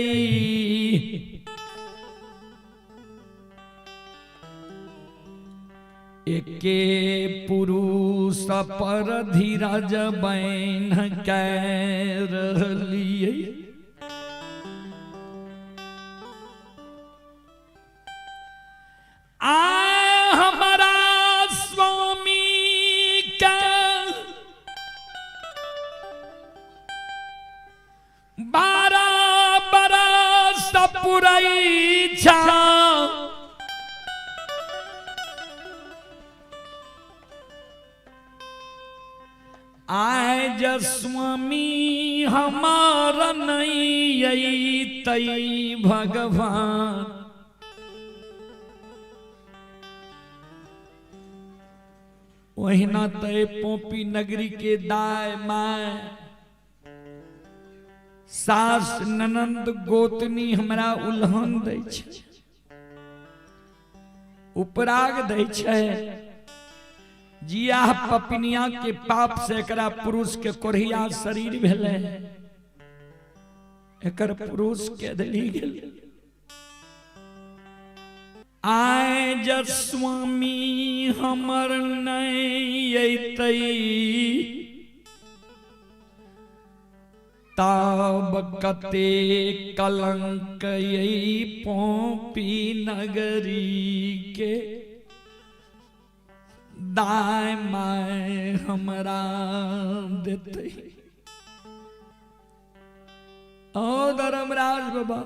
एके पुरुष पर धीरज बैन के रहलियै। आ हमारा स्वामी के 12 बरस पुरई छा, आज स्वामी हमार नहीं अइतै भगवान, ओहिना ते पोपी नगरी के दाय my सास ननंद गोतनी हमरा उल्हन दै छै, उपराग दै छै। जिया पपनिया के पाप से एकरा पुरुष के कोढ़िया शरीर भेलै, एकर पुरुष के दली गेल। आय जब स्वामी हमर नहीं अयतै तब कते कलंक यै पोपी नगरी के दाय my हमरा देतै। ओ धर्मराज बाबा,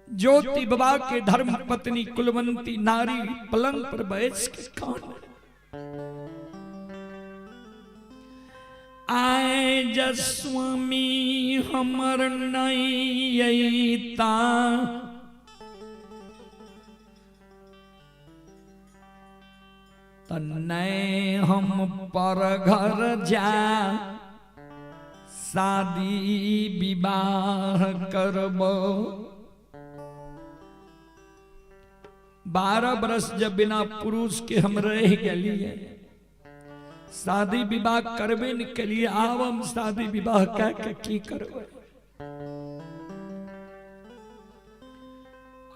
ज्योति बाबा के धर्म पत्नी कुलवंती नारी पलंग पर बैठ के कान आए जस्वामी हमर नहीं अयता त नहीं हम पर घर जा शादी विवाह करबो। 12 बरस जब बिना पुरुष के हम रह गए, शादी विवाह करबे न के लिए, आब हम शादी विवाह कह के की करबै।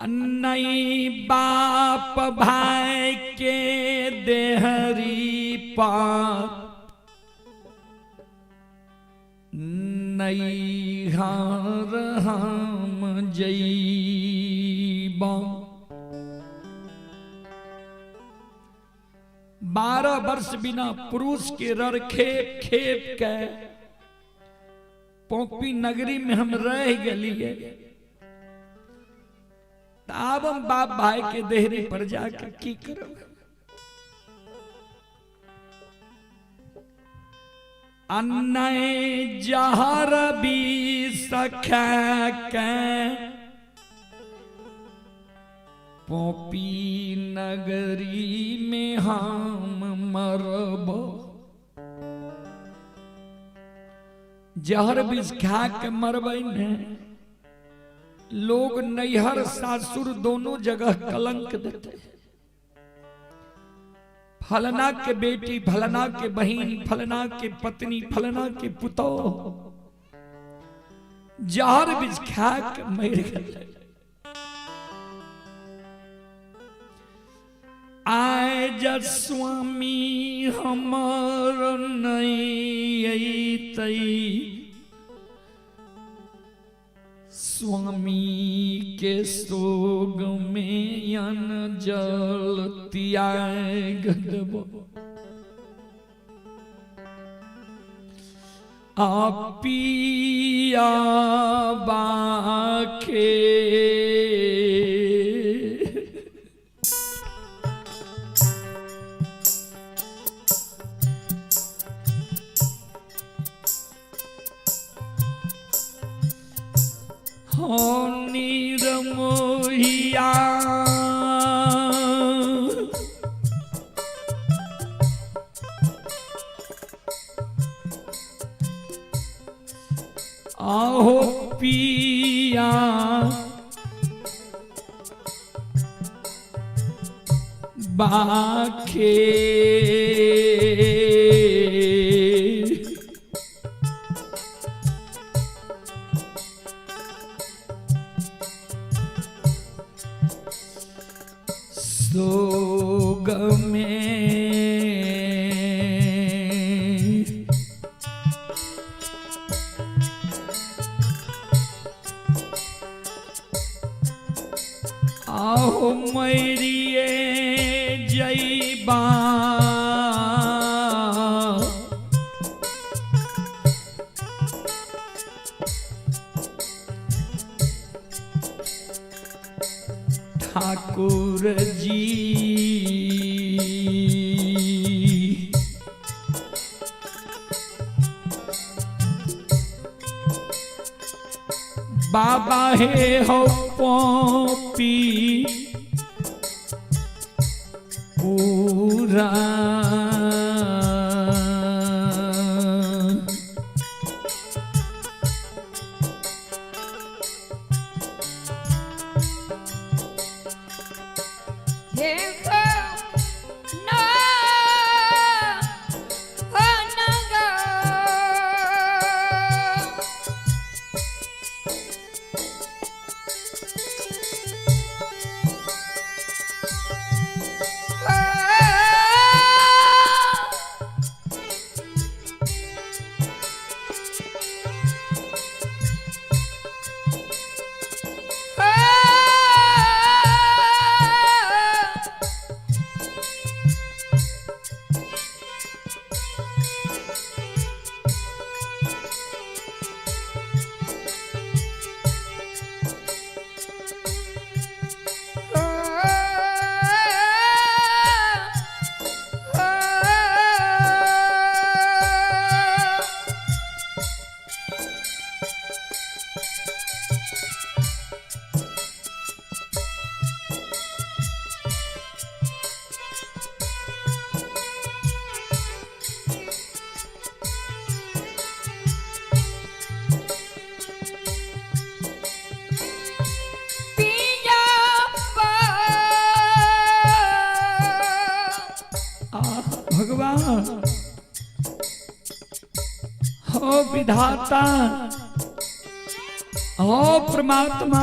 नहीं बाप भाई के देहरी पार नैहर हम जइबा। 12 वर्ष बिना पुरुष के रर खेप खेप के पोपी नगरी में हम रह गलिए, आब हम बाप भाई के देहरी पर जाके की करब। अन्नय जहर भी सखा के पोपी नगरी में हम मरबो। जहर विष खा के मरबै ने, लोग नैहर सासुर दोनों जगह कलंक देते। फलना के बेटी, फलना के बहन, फलना के पत्नी, फलना के पुतोह जहर विष खा के मर गए। आए जस्वामी हमर नहीं अयतै स्वामी के सोग में अन जल त्याग देबो। पिया बाखे हो नीरमोहिया आहो पिया बाखे सोग में आहो मैरिये जइबा ठाकुर जी बाबा हे हो पोपी पूरा हे हो विधाता, हो परमात्मा,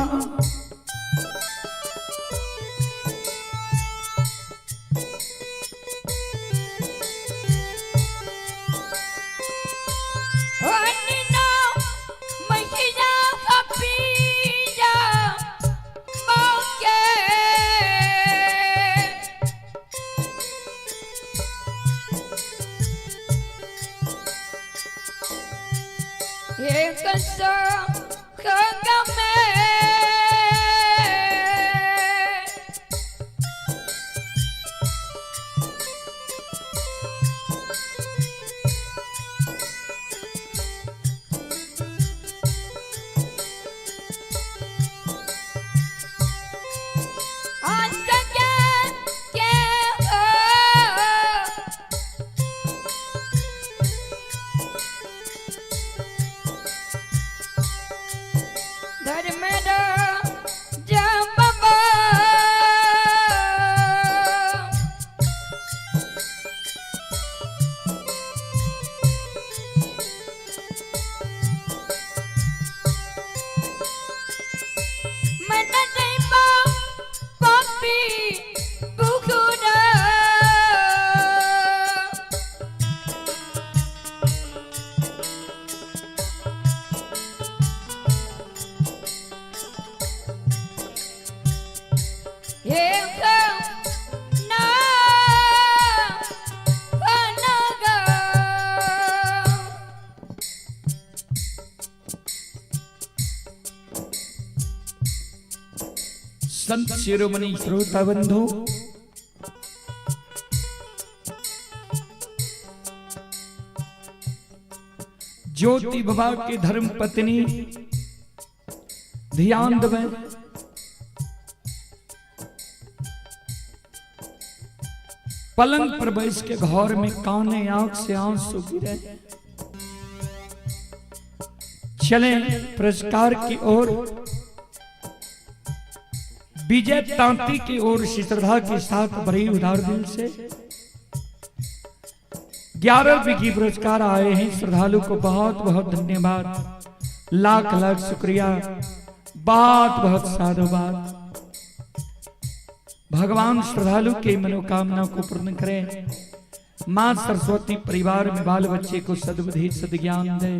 संत शिरोमणि श्रोता बंधु, ज्योति बाबा के धर्म पत्नी ध्यान देवे। पलंग पर बैस के घर में काने आंख से आंसू गिरे। चले पुरस्कार की ओर। विजय तांती की ओर से श्रद्धा के साथ बड़ी उदार दिल से 11 रुपए की पुरस्कार आए हैं। श्रद्धालु को बहुत बहुत धन्यवाद, लाख लाख शुक्रिया, बहुत बहुत साधुवाद। भगवान श्रद्धालु के मनोकामना को पूर्ण करें। मां सरस्वती परिवार में बाल बच्चे को सद्बुद्धि सद्ज्ञान दे।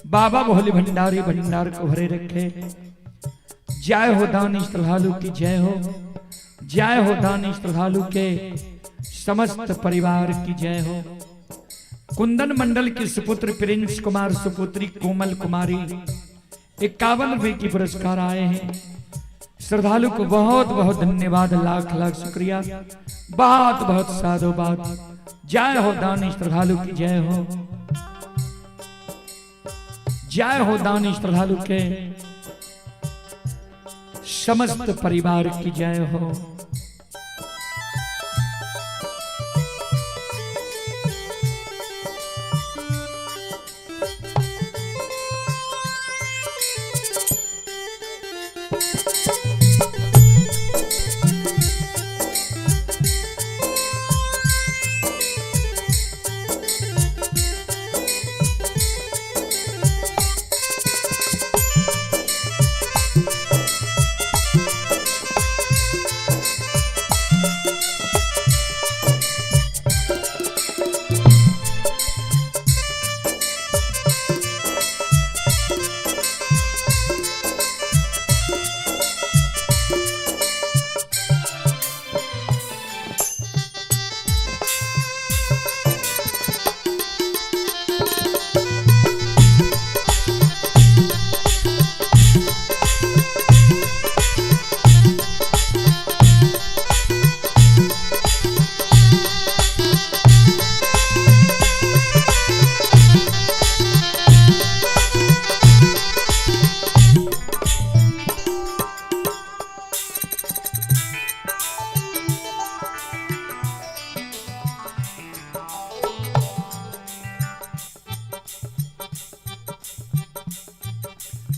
बाबा भोले भंडारी भंडार को भरे रखे। जय हो दानी श्रद्धालु की जय हो। जय हो दानी श्रद्धालु के समस्त परिवार की जय हो। कुंदन मंडल के सुपुत्र प्रिंस कुमार, सुपुत्री कोमल कुमारी 51 रुपए की पुरस्कार आए हैं। श्रद्धालु को बहुत बहुत धन्यवाद, लाख लाख शुक्रिया, बहुत बहुत साधुवाद। जय हो दानी श्रद्धालु की जय हो। जय हो दानी श्रद्धालु के समस्त परिवार की जय हो।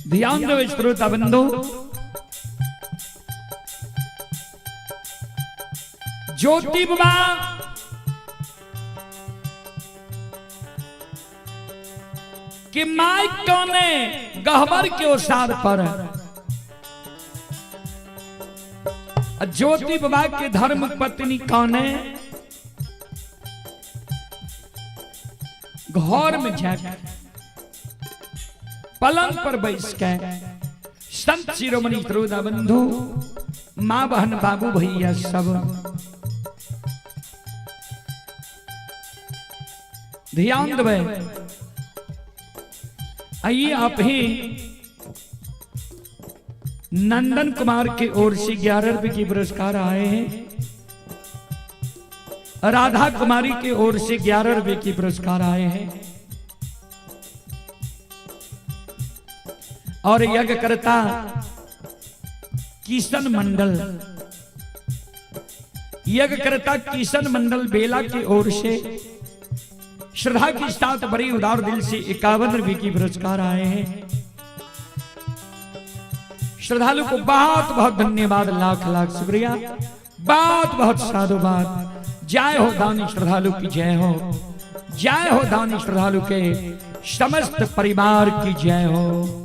ध्यान दो श्रोता बंधु, ज्योति बाबा कि माई कौने गहबर के ओसार पर। ज्योति बाबा के धर्म पत्नी कौने घर में जाकर पलंग पर बैस के संत शिरोमणि त्रोदा बंधु माँ बहन बाबू भैया सब ध्यान देवे। आइए आप ही नंदन कुमार की ओर से 11 रुपए की पुरस्कार आए हैं। राधा कुमारी की ओर से 11 रुपए की पुरस्कार आए हैं। और यज्ञकर्ता किशन मंडल, यज्ञकर्ता किशन मंडल बेला की ओर से श्रद्धा के साथ बड़ी उदार दिल से 51 रुपए की पुरस्कार आए हैं। श्रद्धालु को बहुत बहुत धन्यवाद, लाख लाख शुक्रिया, बहुत बहुत साधुवाद। जय हो दानी श्रद्धालु की जय हो, जय हो दानी श्रद्धालु के समस्त परिवार की जय हो।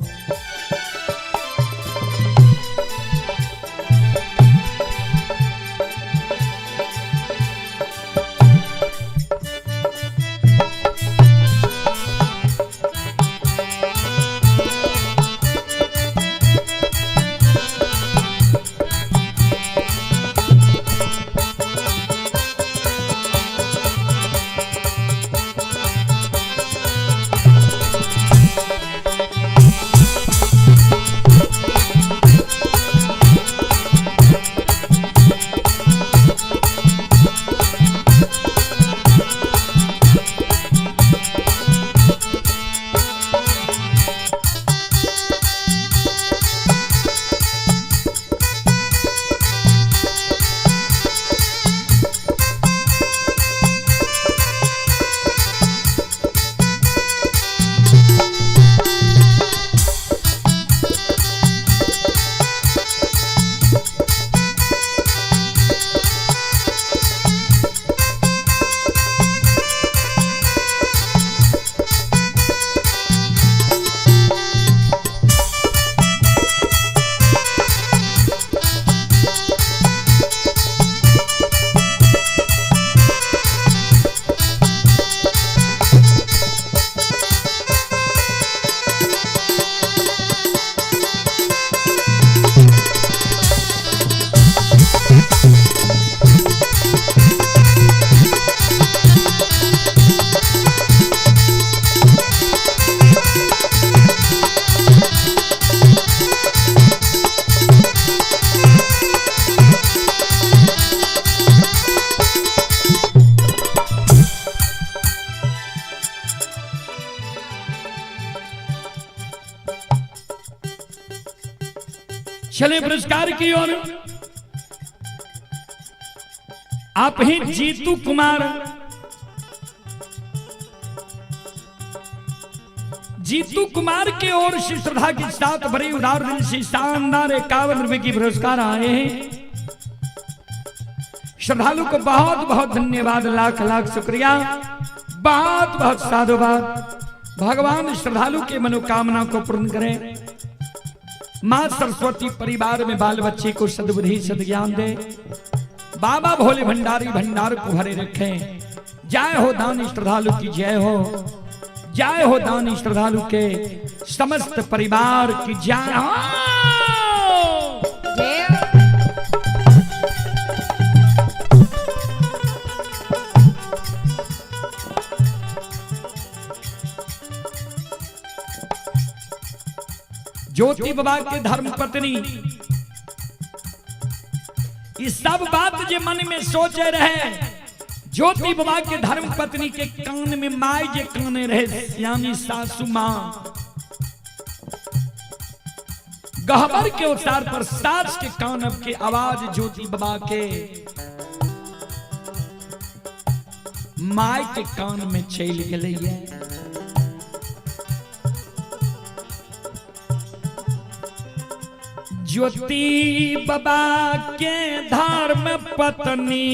चले पुरस्कार की ओर। आप ही जीतू कुमार, जीतू कुमार की ओर से श्रद्धा के साथ बड़ी उदार दिल से शानदार 51 रुपए की पुरस्कार आए हैं। श्रद्धालु को बहुत बहुत धन्यवाद, लाख लाख शुक्रिया, बहुत बहुत साधुवाद। भगवान श्रद्धालु के मनोकामना को पूर्ण करें। मां सरस्वती परिवार में बाल बच्चे को सद्बुद्धि सद्ज्ञान दे। बाबा भोले भंडारी भंडार को भरे रखें। जय हो दानी श्रद्धालु की जय हो, जय हो दानी श्रद्धालु के समस्त परिवार की जय हो। ज्योति बाबा के धर्म पत्नी इस सब बात जे मन में सोचे रहे, ज्योति बाबा के धर्म पत्नी के कान में माई जे काने रहे, यानी सासू मां गहबर के उतार पर सास के कान अब के आवाज ज्योति बाबा के माई के कान में चल गई है। ज्योति बाबा के धर्म पत्नी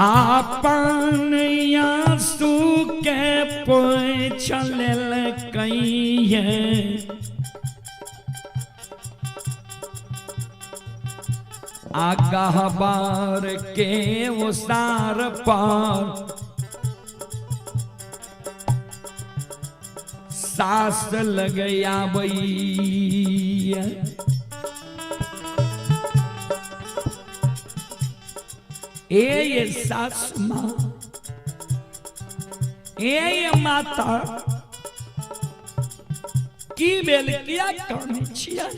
आपन आंसू के पोछ लेलकैये। आ गहबर के ओसार पर सास लगयाबैया। ए ये सास माँ, ए ये माता, की भेल, किया कानै छियै?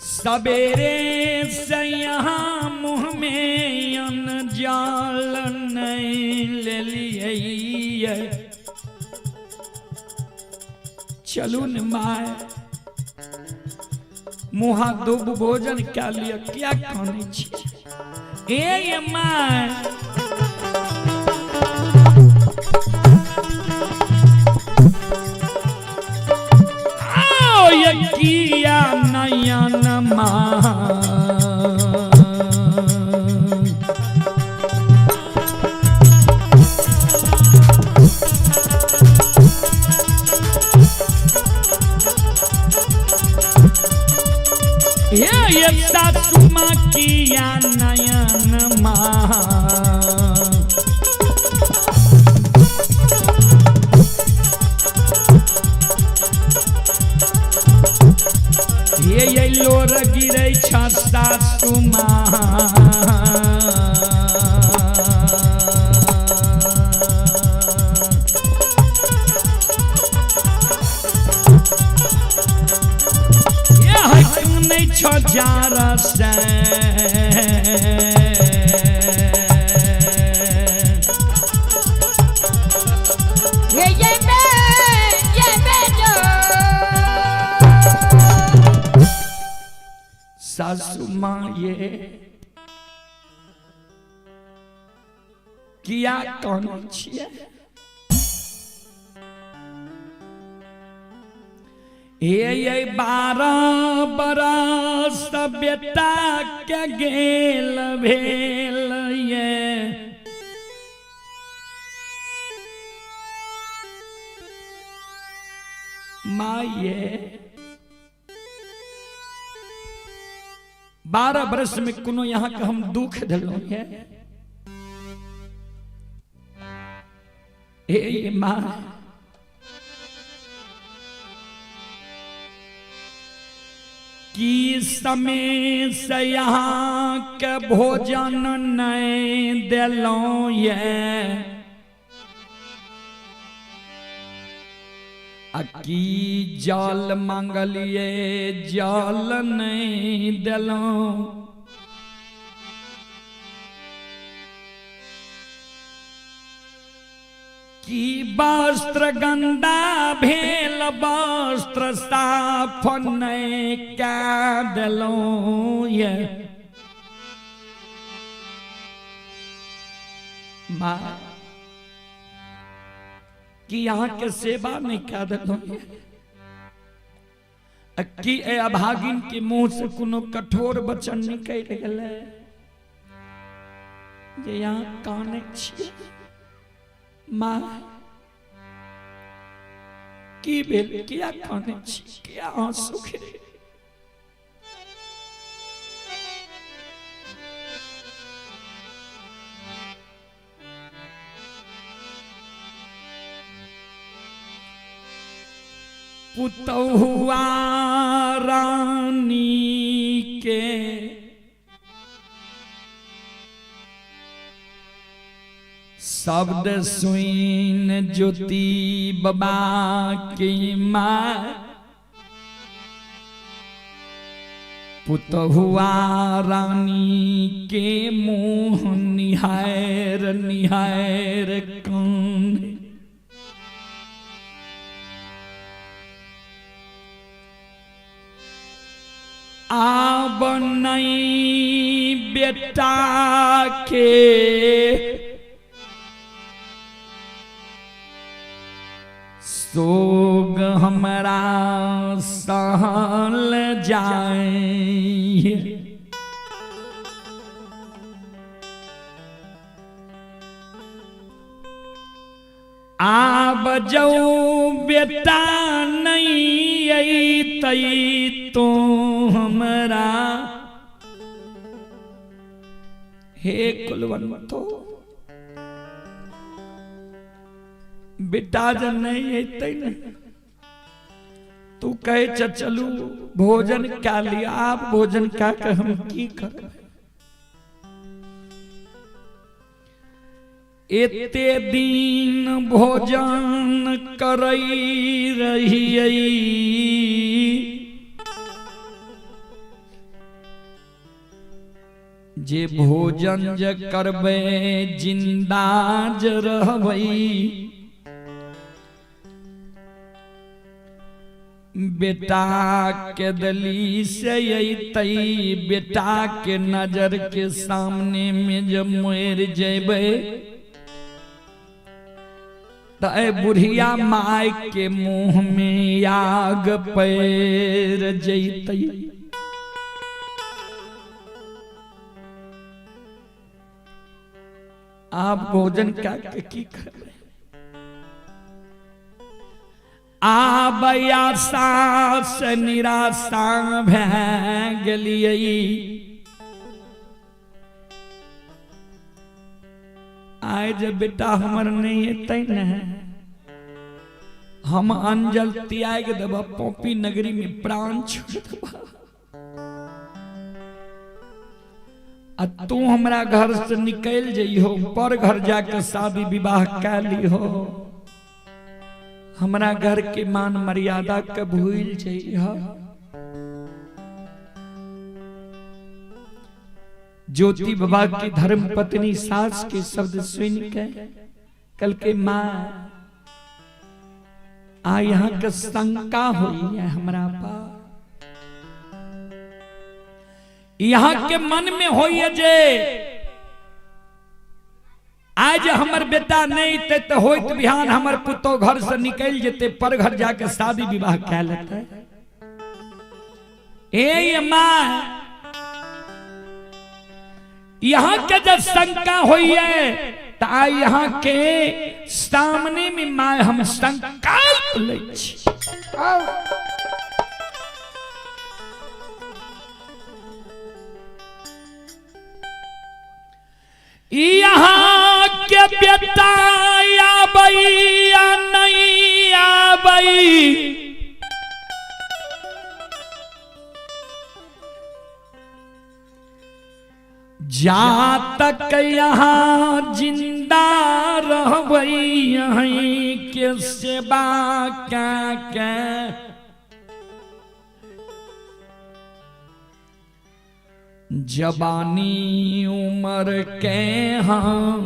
सबेरे से यहाँ मुँह में अन्न जल नहीं लेलियै। चलू न my, मुँहा दुब भोजन क्या लिया, क्या खाने छियै? ए ये my, आओ ये किया नयन माँ। ये ये सासू माँ किया नयन माँ। ये लोर गिरै छ सासू माँ। ये हक नहि छ जार से। ये ये में ये में जो सासू माँ ये किया कानै छियै? हे ये 12 बरस बेटा के गेल भेल ये, माँ ये 12 बरस में कोनो यहाँ के हम दुख दिलहुँ ये? हे माँ, की समय से यहाँ के भोजन नहीं दिलहुँ ये, आ की जल मांगलिए जल नहीं दिलहुँ? की वस्त्र गंदा भेल वस्त्र साफ नहीं कै देलहुँ ये? माँ, कि यहाँ के सेवा नहीं कै देलहुँ ये? आ की ए अभागिन के मुंह से कोनो कठोर वचन निकलि गेलै जे यहाँ कानै छियै? माँ, की भेल, किया कानै छी, किया आंसू गिरे? पुतहुआ रानी के शब्द सुन ज्योति बाबा की माँ, पुतहुआ रानी के मुँह निहार निहार कान। आब नहीं बेटा के सोग हमरा सहल जाए। आब जौ बेटा नहीं अयतै तो हमरा। हे कुलवंतो, बेटा जब नहीं अयतै ने तू कहे चलू भोजन क्या लिया, आप भोजन क्या के हम की करबै। एते दिन भोजन करई रहियै, जे भोजन जे करबै जिंदा जे रहबै। बेटा के दली से अयतै, बेटा के नजर के सामने में जब मर जेबै त बुढ़िया माय के मुंह में आग पैर जैतै। आप भोजन क्या की करबै। आब आशा से निराशा भए गेलियै, आइ जे बेटा हमर नहीं एतै ने हम अंजल त्याग देब, पोपी नगरी में प्राण छोड़ देब। आ तू हमरा घर से निकल जइहो, पर घर जाके शादी विवाह कै लिहो, हमरा घर के मान मर्यादा के भूल जइहो। ज्योति बाबा की धर्म पत्नी सास के शब्द सुन के कल के माँ आ यहाँ के शंका हुई है हमरा पास, यहाँ के मन में होई है जे आज हमर बेटा नहीं ते तो होइत बिहान हमर पुतो घर से निकल जेते, पर घर जाके शादी विवाह कै लेते। ए माँ यहाँ के जब शंका हुई है तो आ यहाँ के सामने में माँ हम संकल्प लै छी। यहाँ के बेटा आबै या नहीं आबै, जा तक यहाँ जिंदा रहबै यहीं के सेवा क्या के जवानी उम्र के हम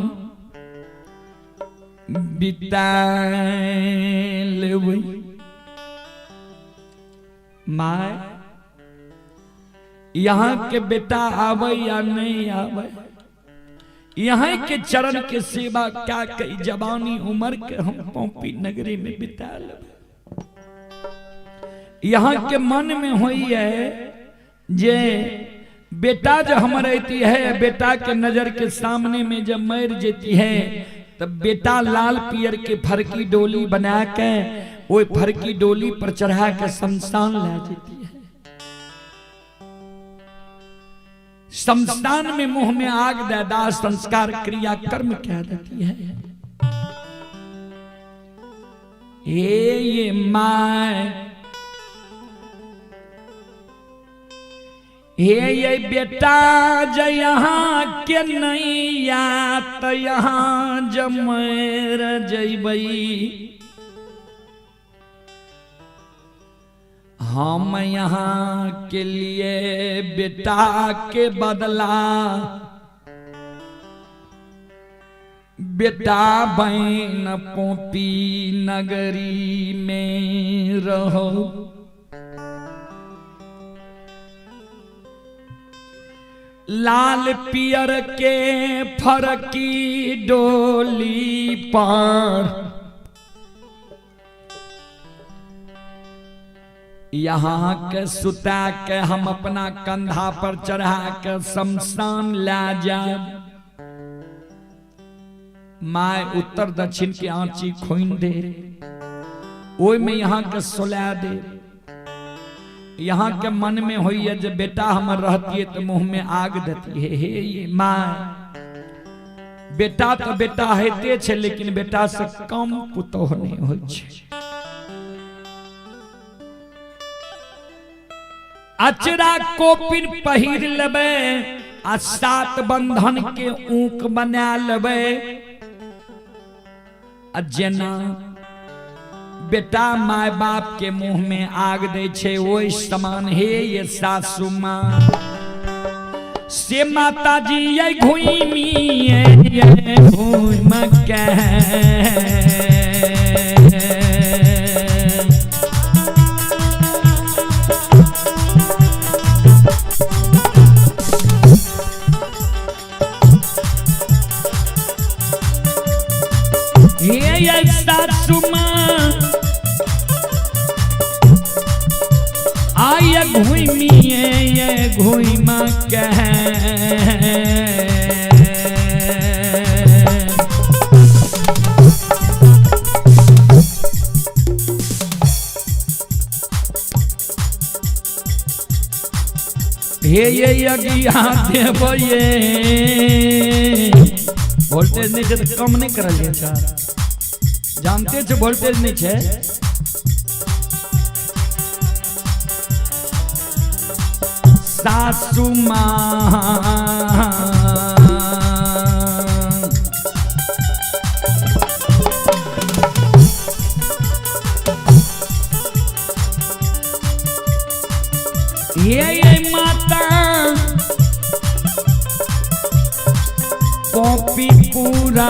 बिता लेबै। My यहाँ के बेटा आवे या नहीं आवे, यहाँ के चरण के सेवा क्या कई जवानी उम्र के हम पोपी नगरी में बिता लेबै। यहाँ के मन में हुई है जे बेटा जो हमर अती है, बेटा के नजर के सामने में जब मर जेती है तब बेटा लाल पियर के फरकी डोली बना के वो फरकी डोली पर चढ़ा के शमशान ला जेती है। शमशान में मुंह में आग दे दाह संस्कार क्रिया कर्म कह देती है। हे ये my, हे ये बेटा ज यहाँ के नहीं आत यहाँ जमर जैबै, हम यहाँ के लिए बेटा के बदला बेटा बहन पोपी नगरी में रहो। लाल पियर के फरकी डोली पर यहाँ के सुता के हम अपना कंधा पर चढ़ा के शमशान ला जाए। My उत्तर दक्षिण के आँची खोइन दे, ओहिमे यहाँ के सोला दे। यहाँ के मन में होइए जे बेटा हमर रहती तो मुंह में आग देती है। हे ये my, बेटा तो बेटा हेते छे, लेकिन बेटा से कम पुतोह नहीं होइ छे। अचरा कोपिन पहिर लेबै आ सात बंधन के ऊक बना लेबै, आ जेना बेटा my बाप के मुंह में आग दे छे ओहि समान हे ये सासू माँ से माता जी ये घूमी ये घूम के। ये सासू माँ आय घूमी ये घूम के। हे ये यज्ञ देव ये वोल्टेज नहीं छै तो कम नहीं करल जाइ छै, जानते छो वोल्टेज नहीं छै। सासू माँ ये माता कॉपी पूरा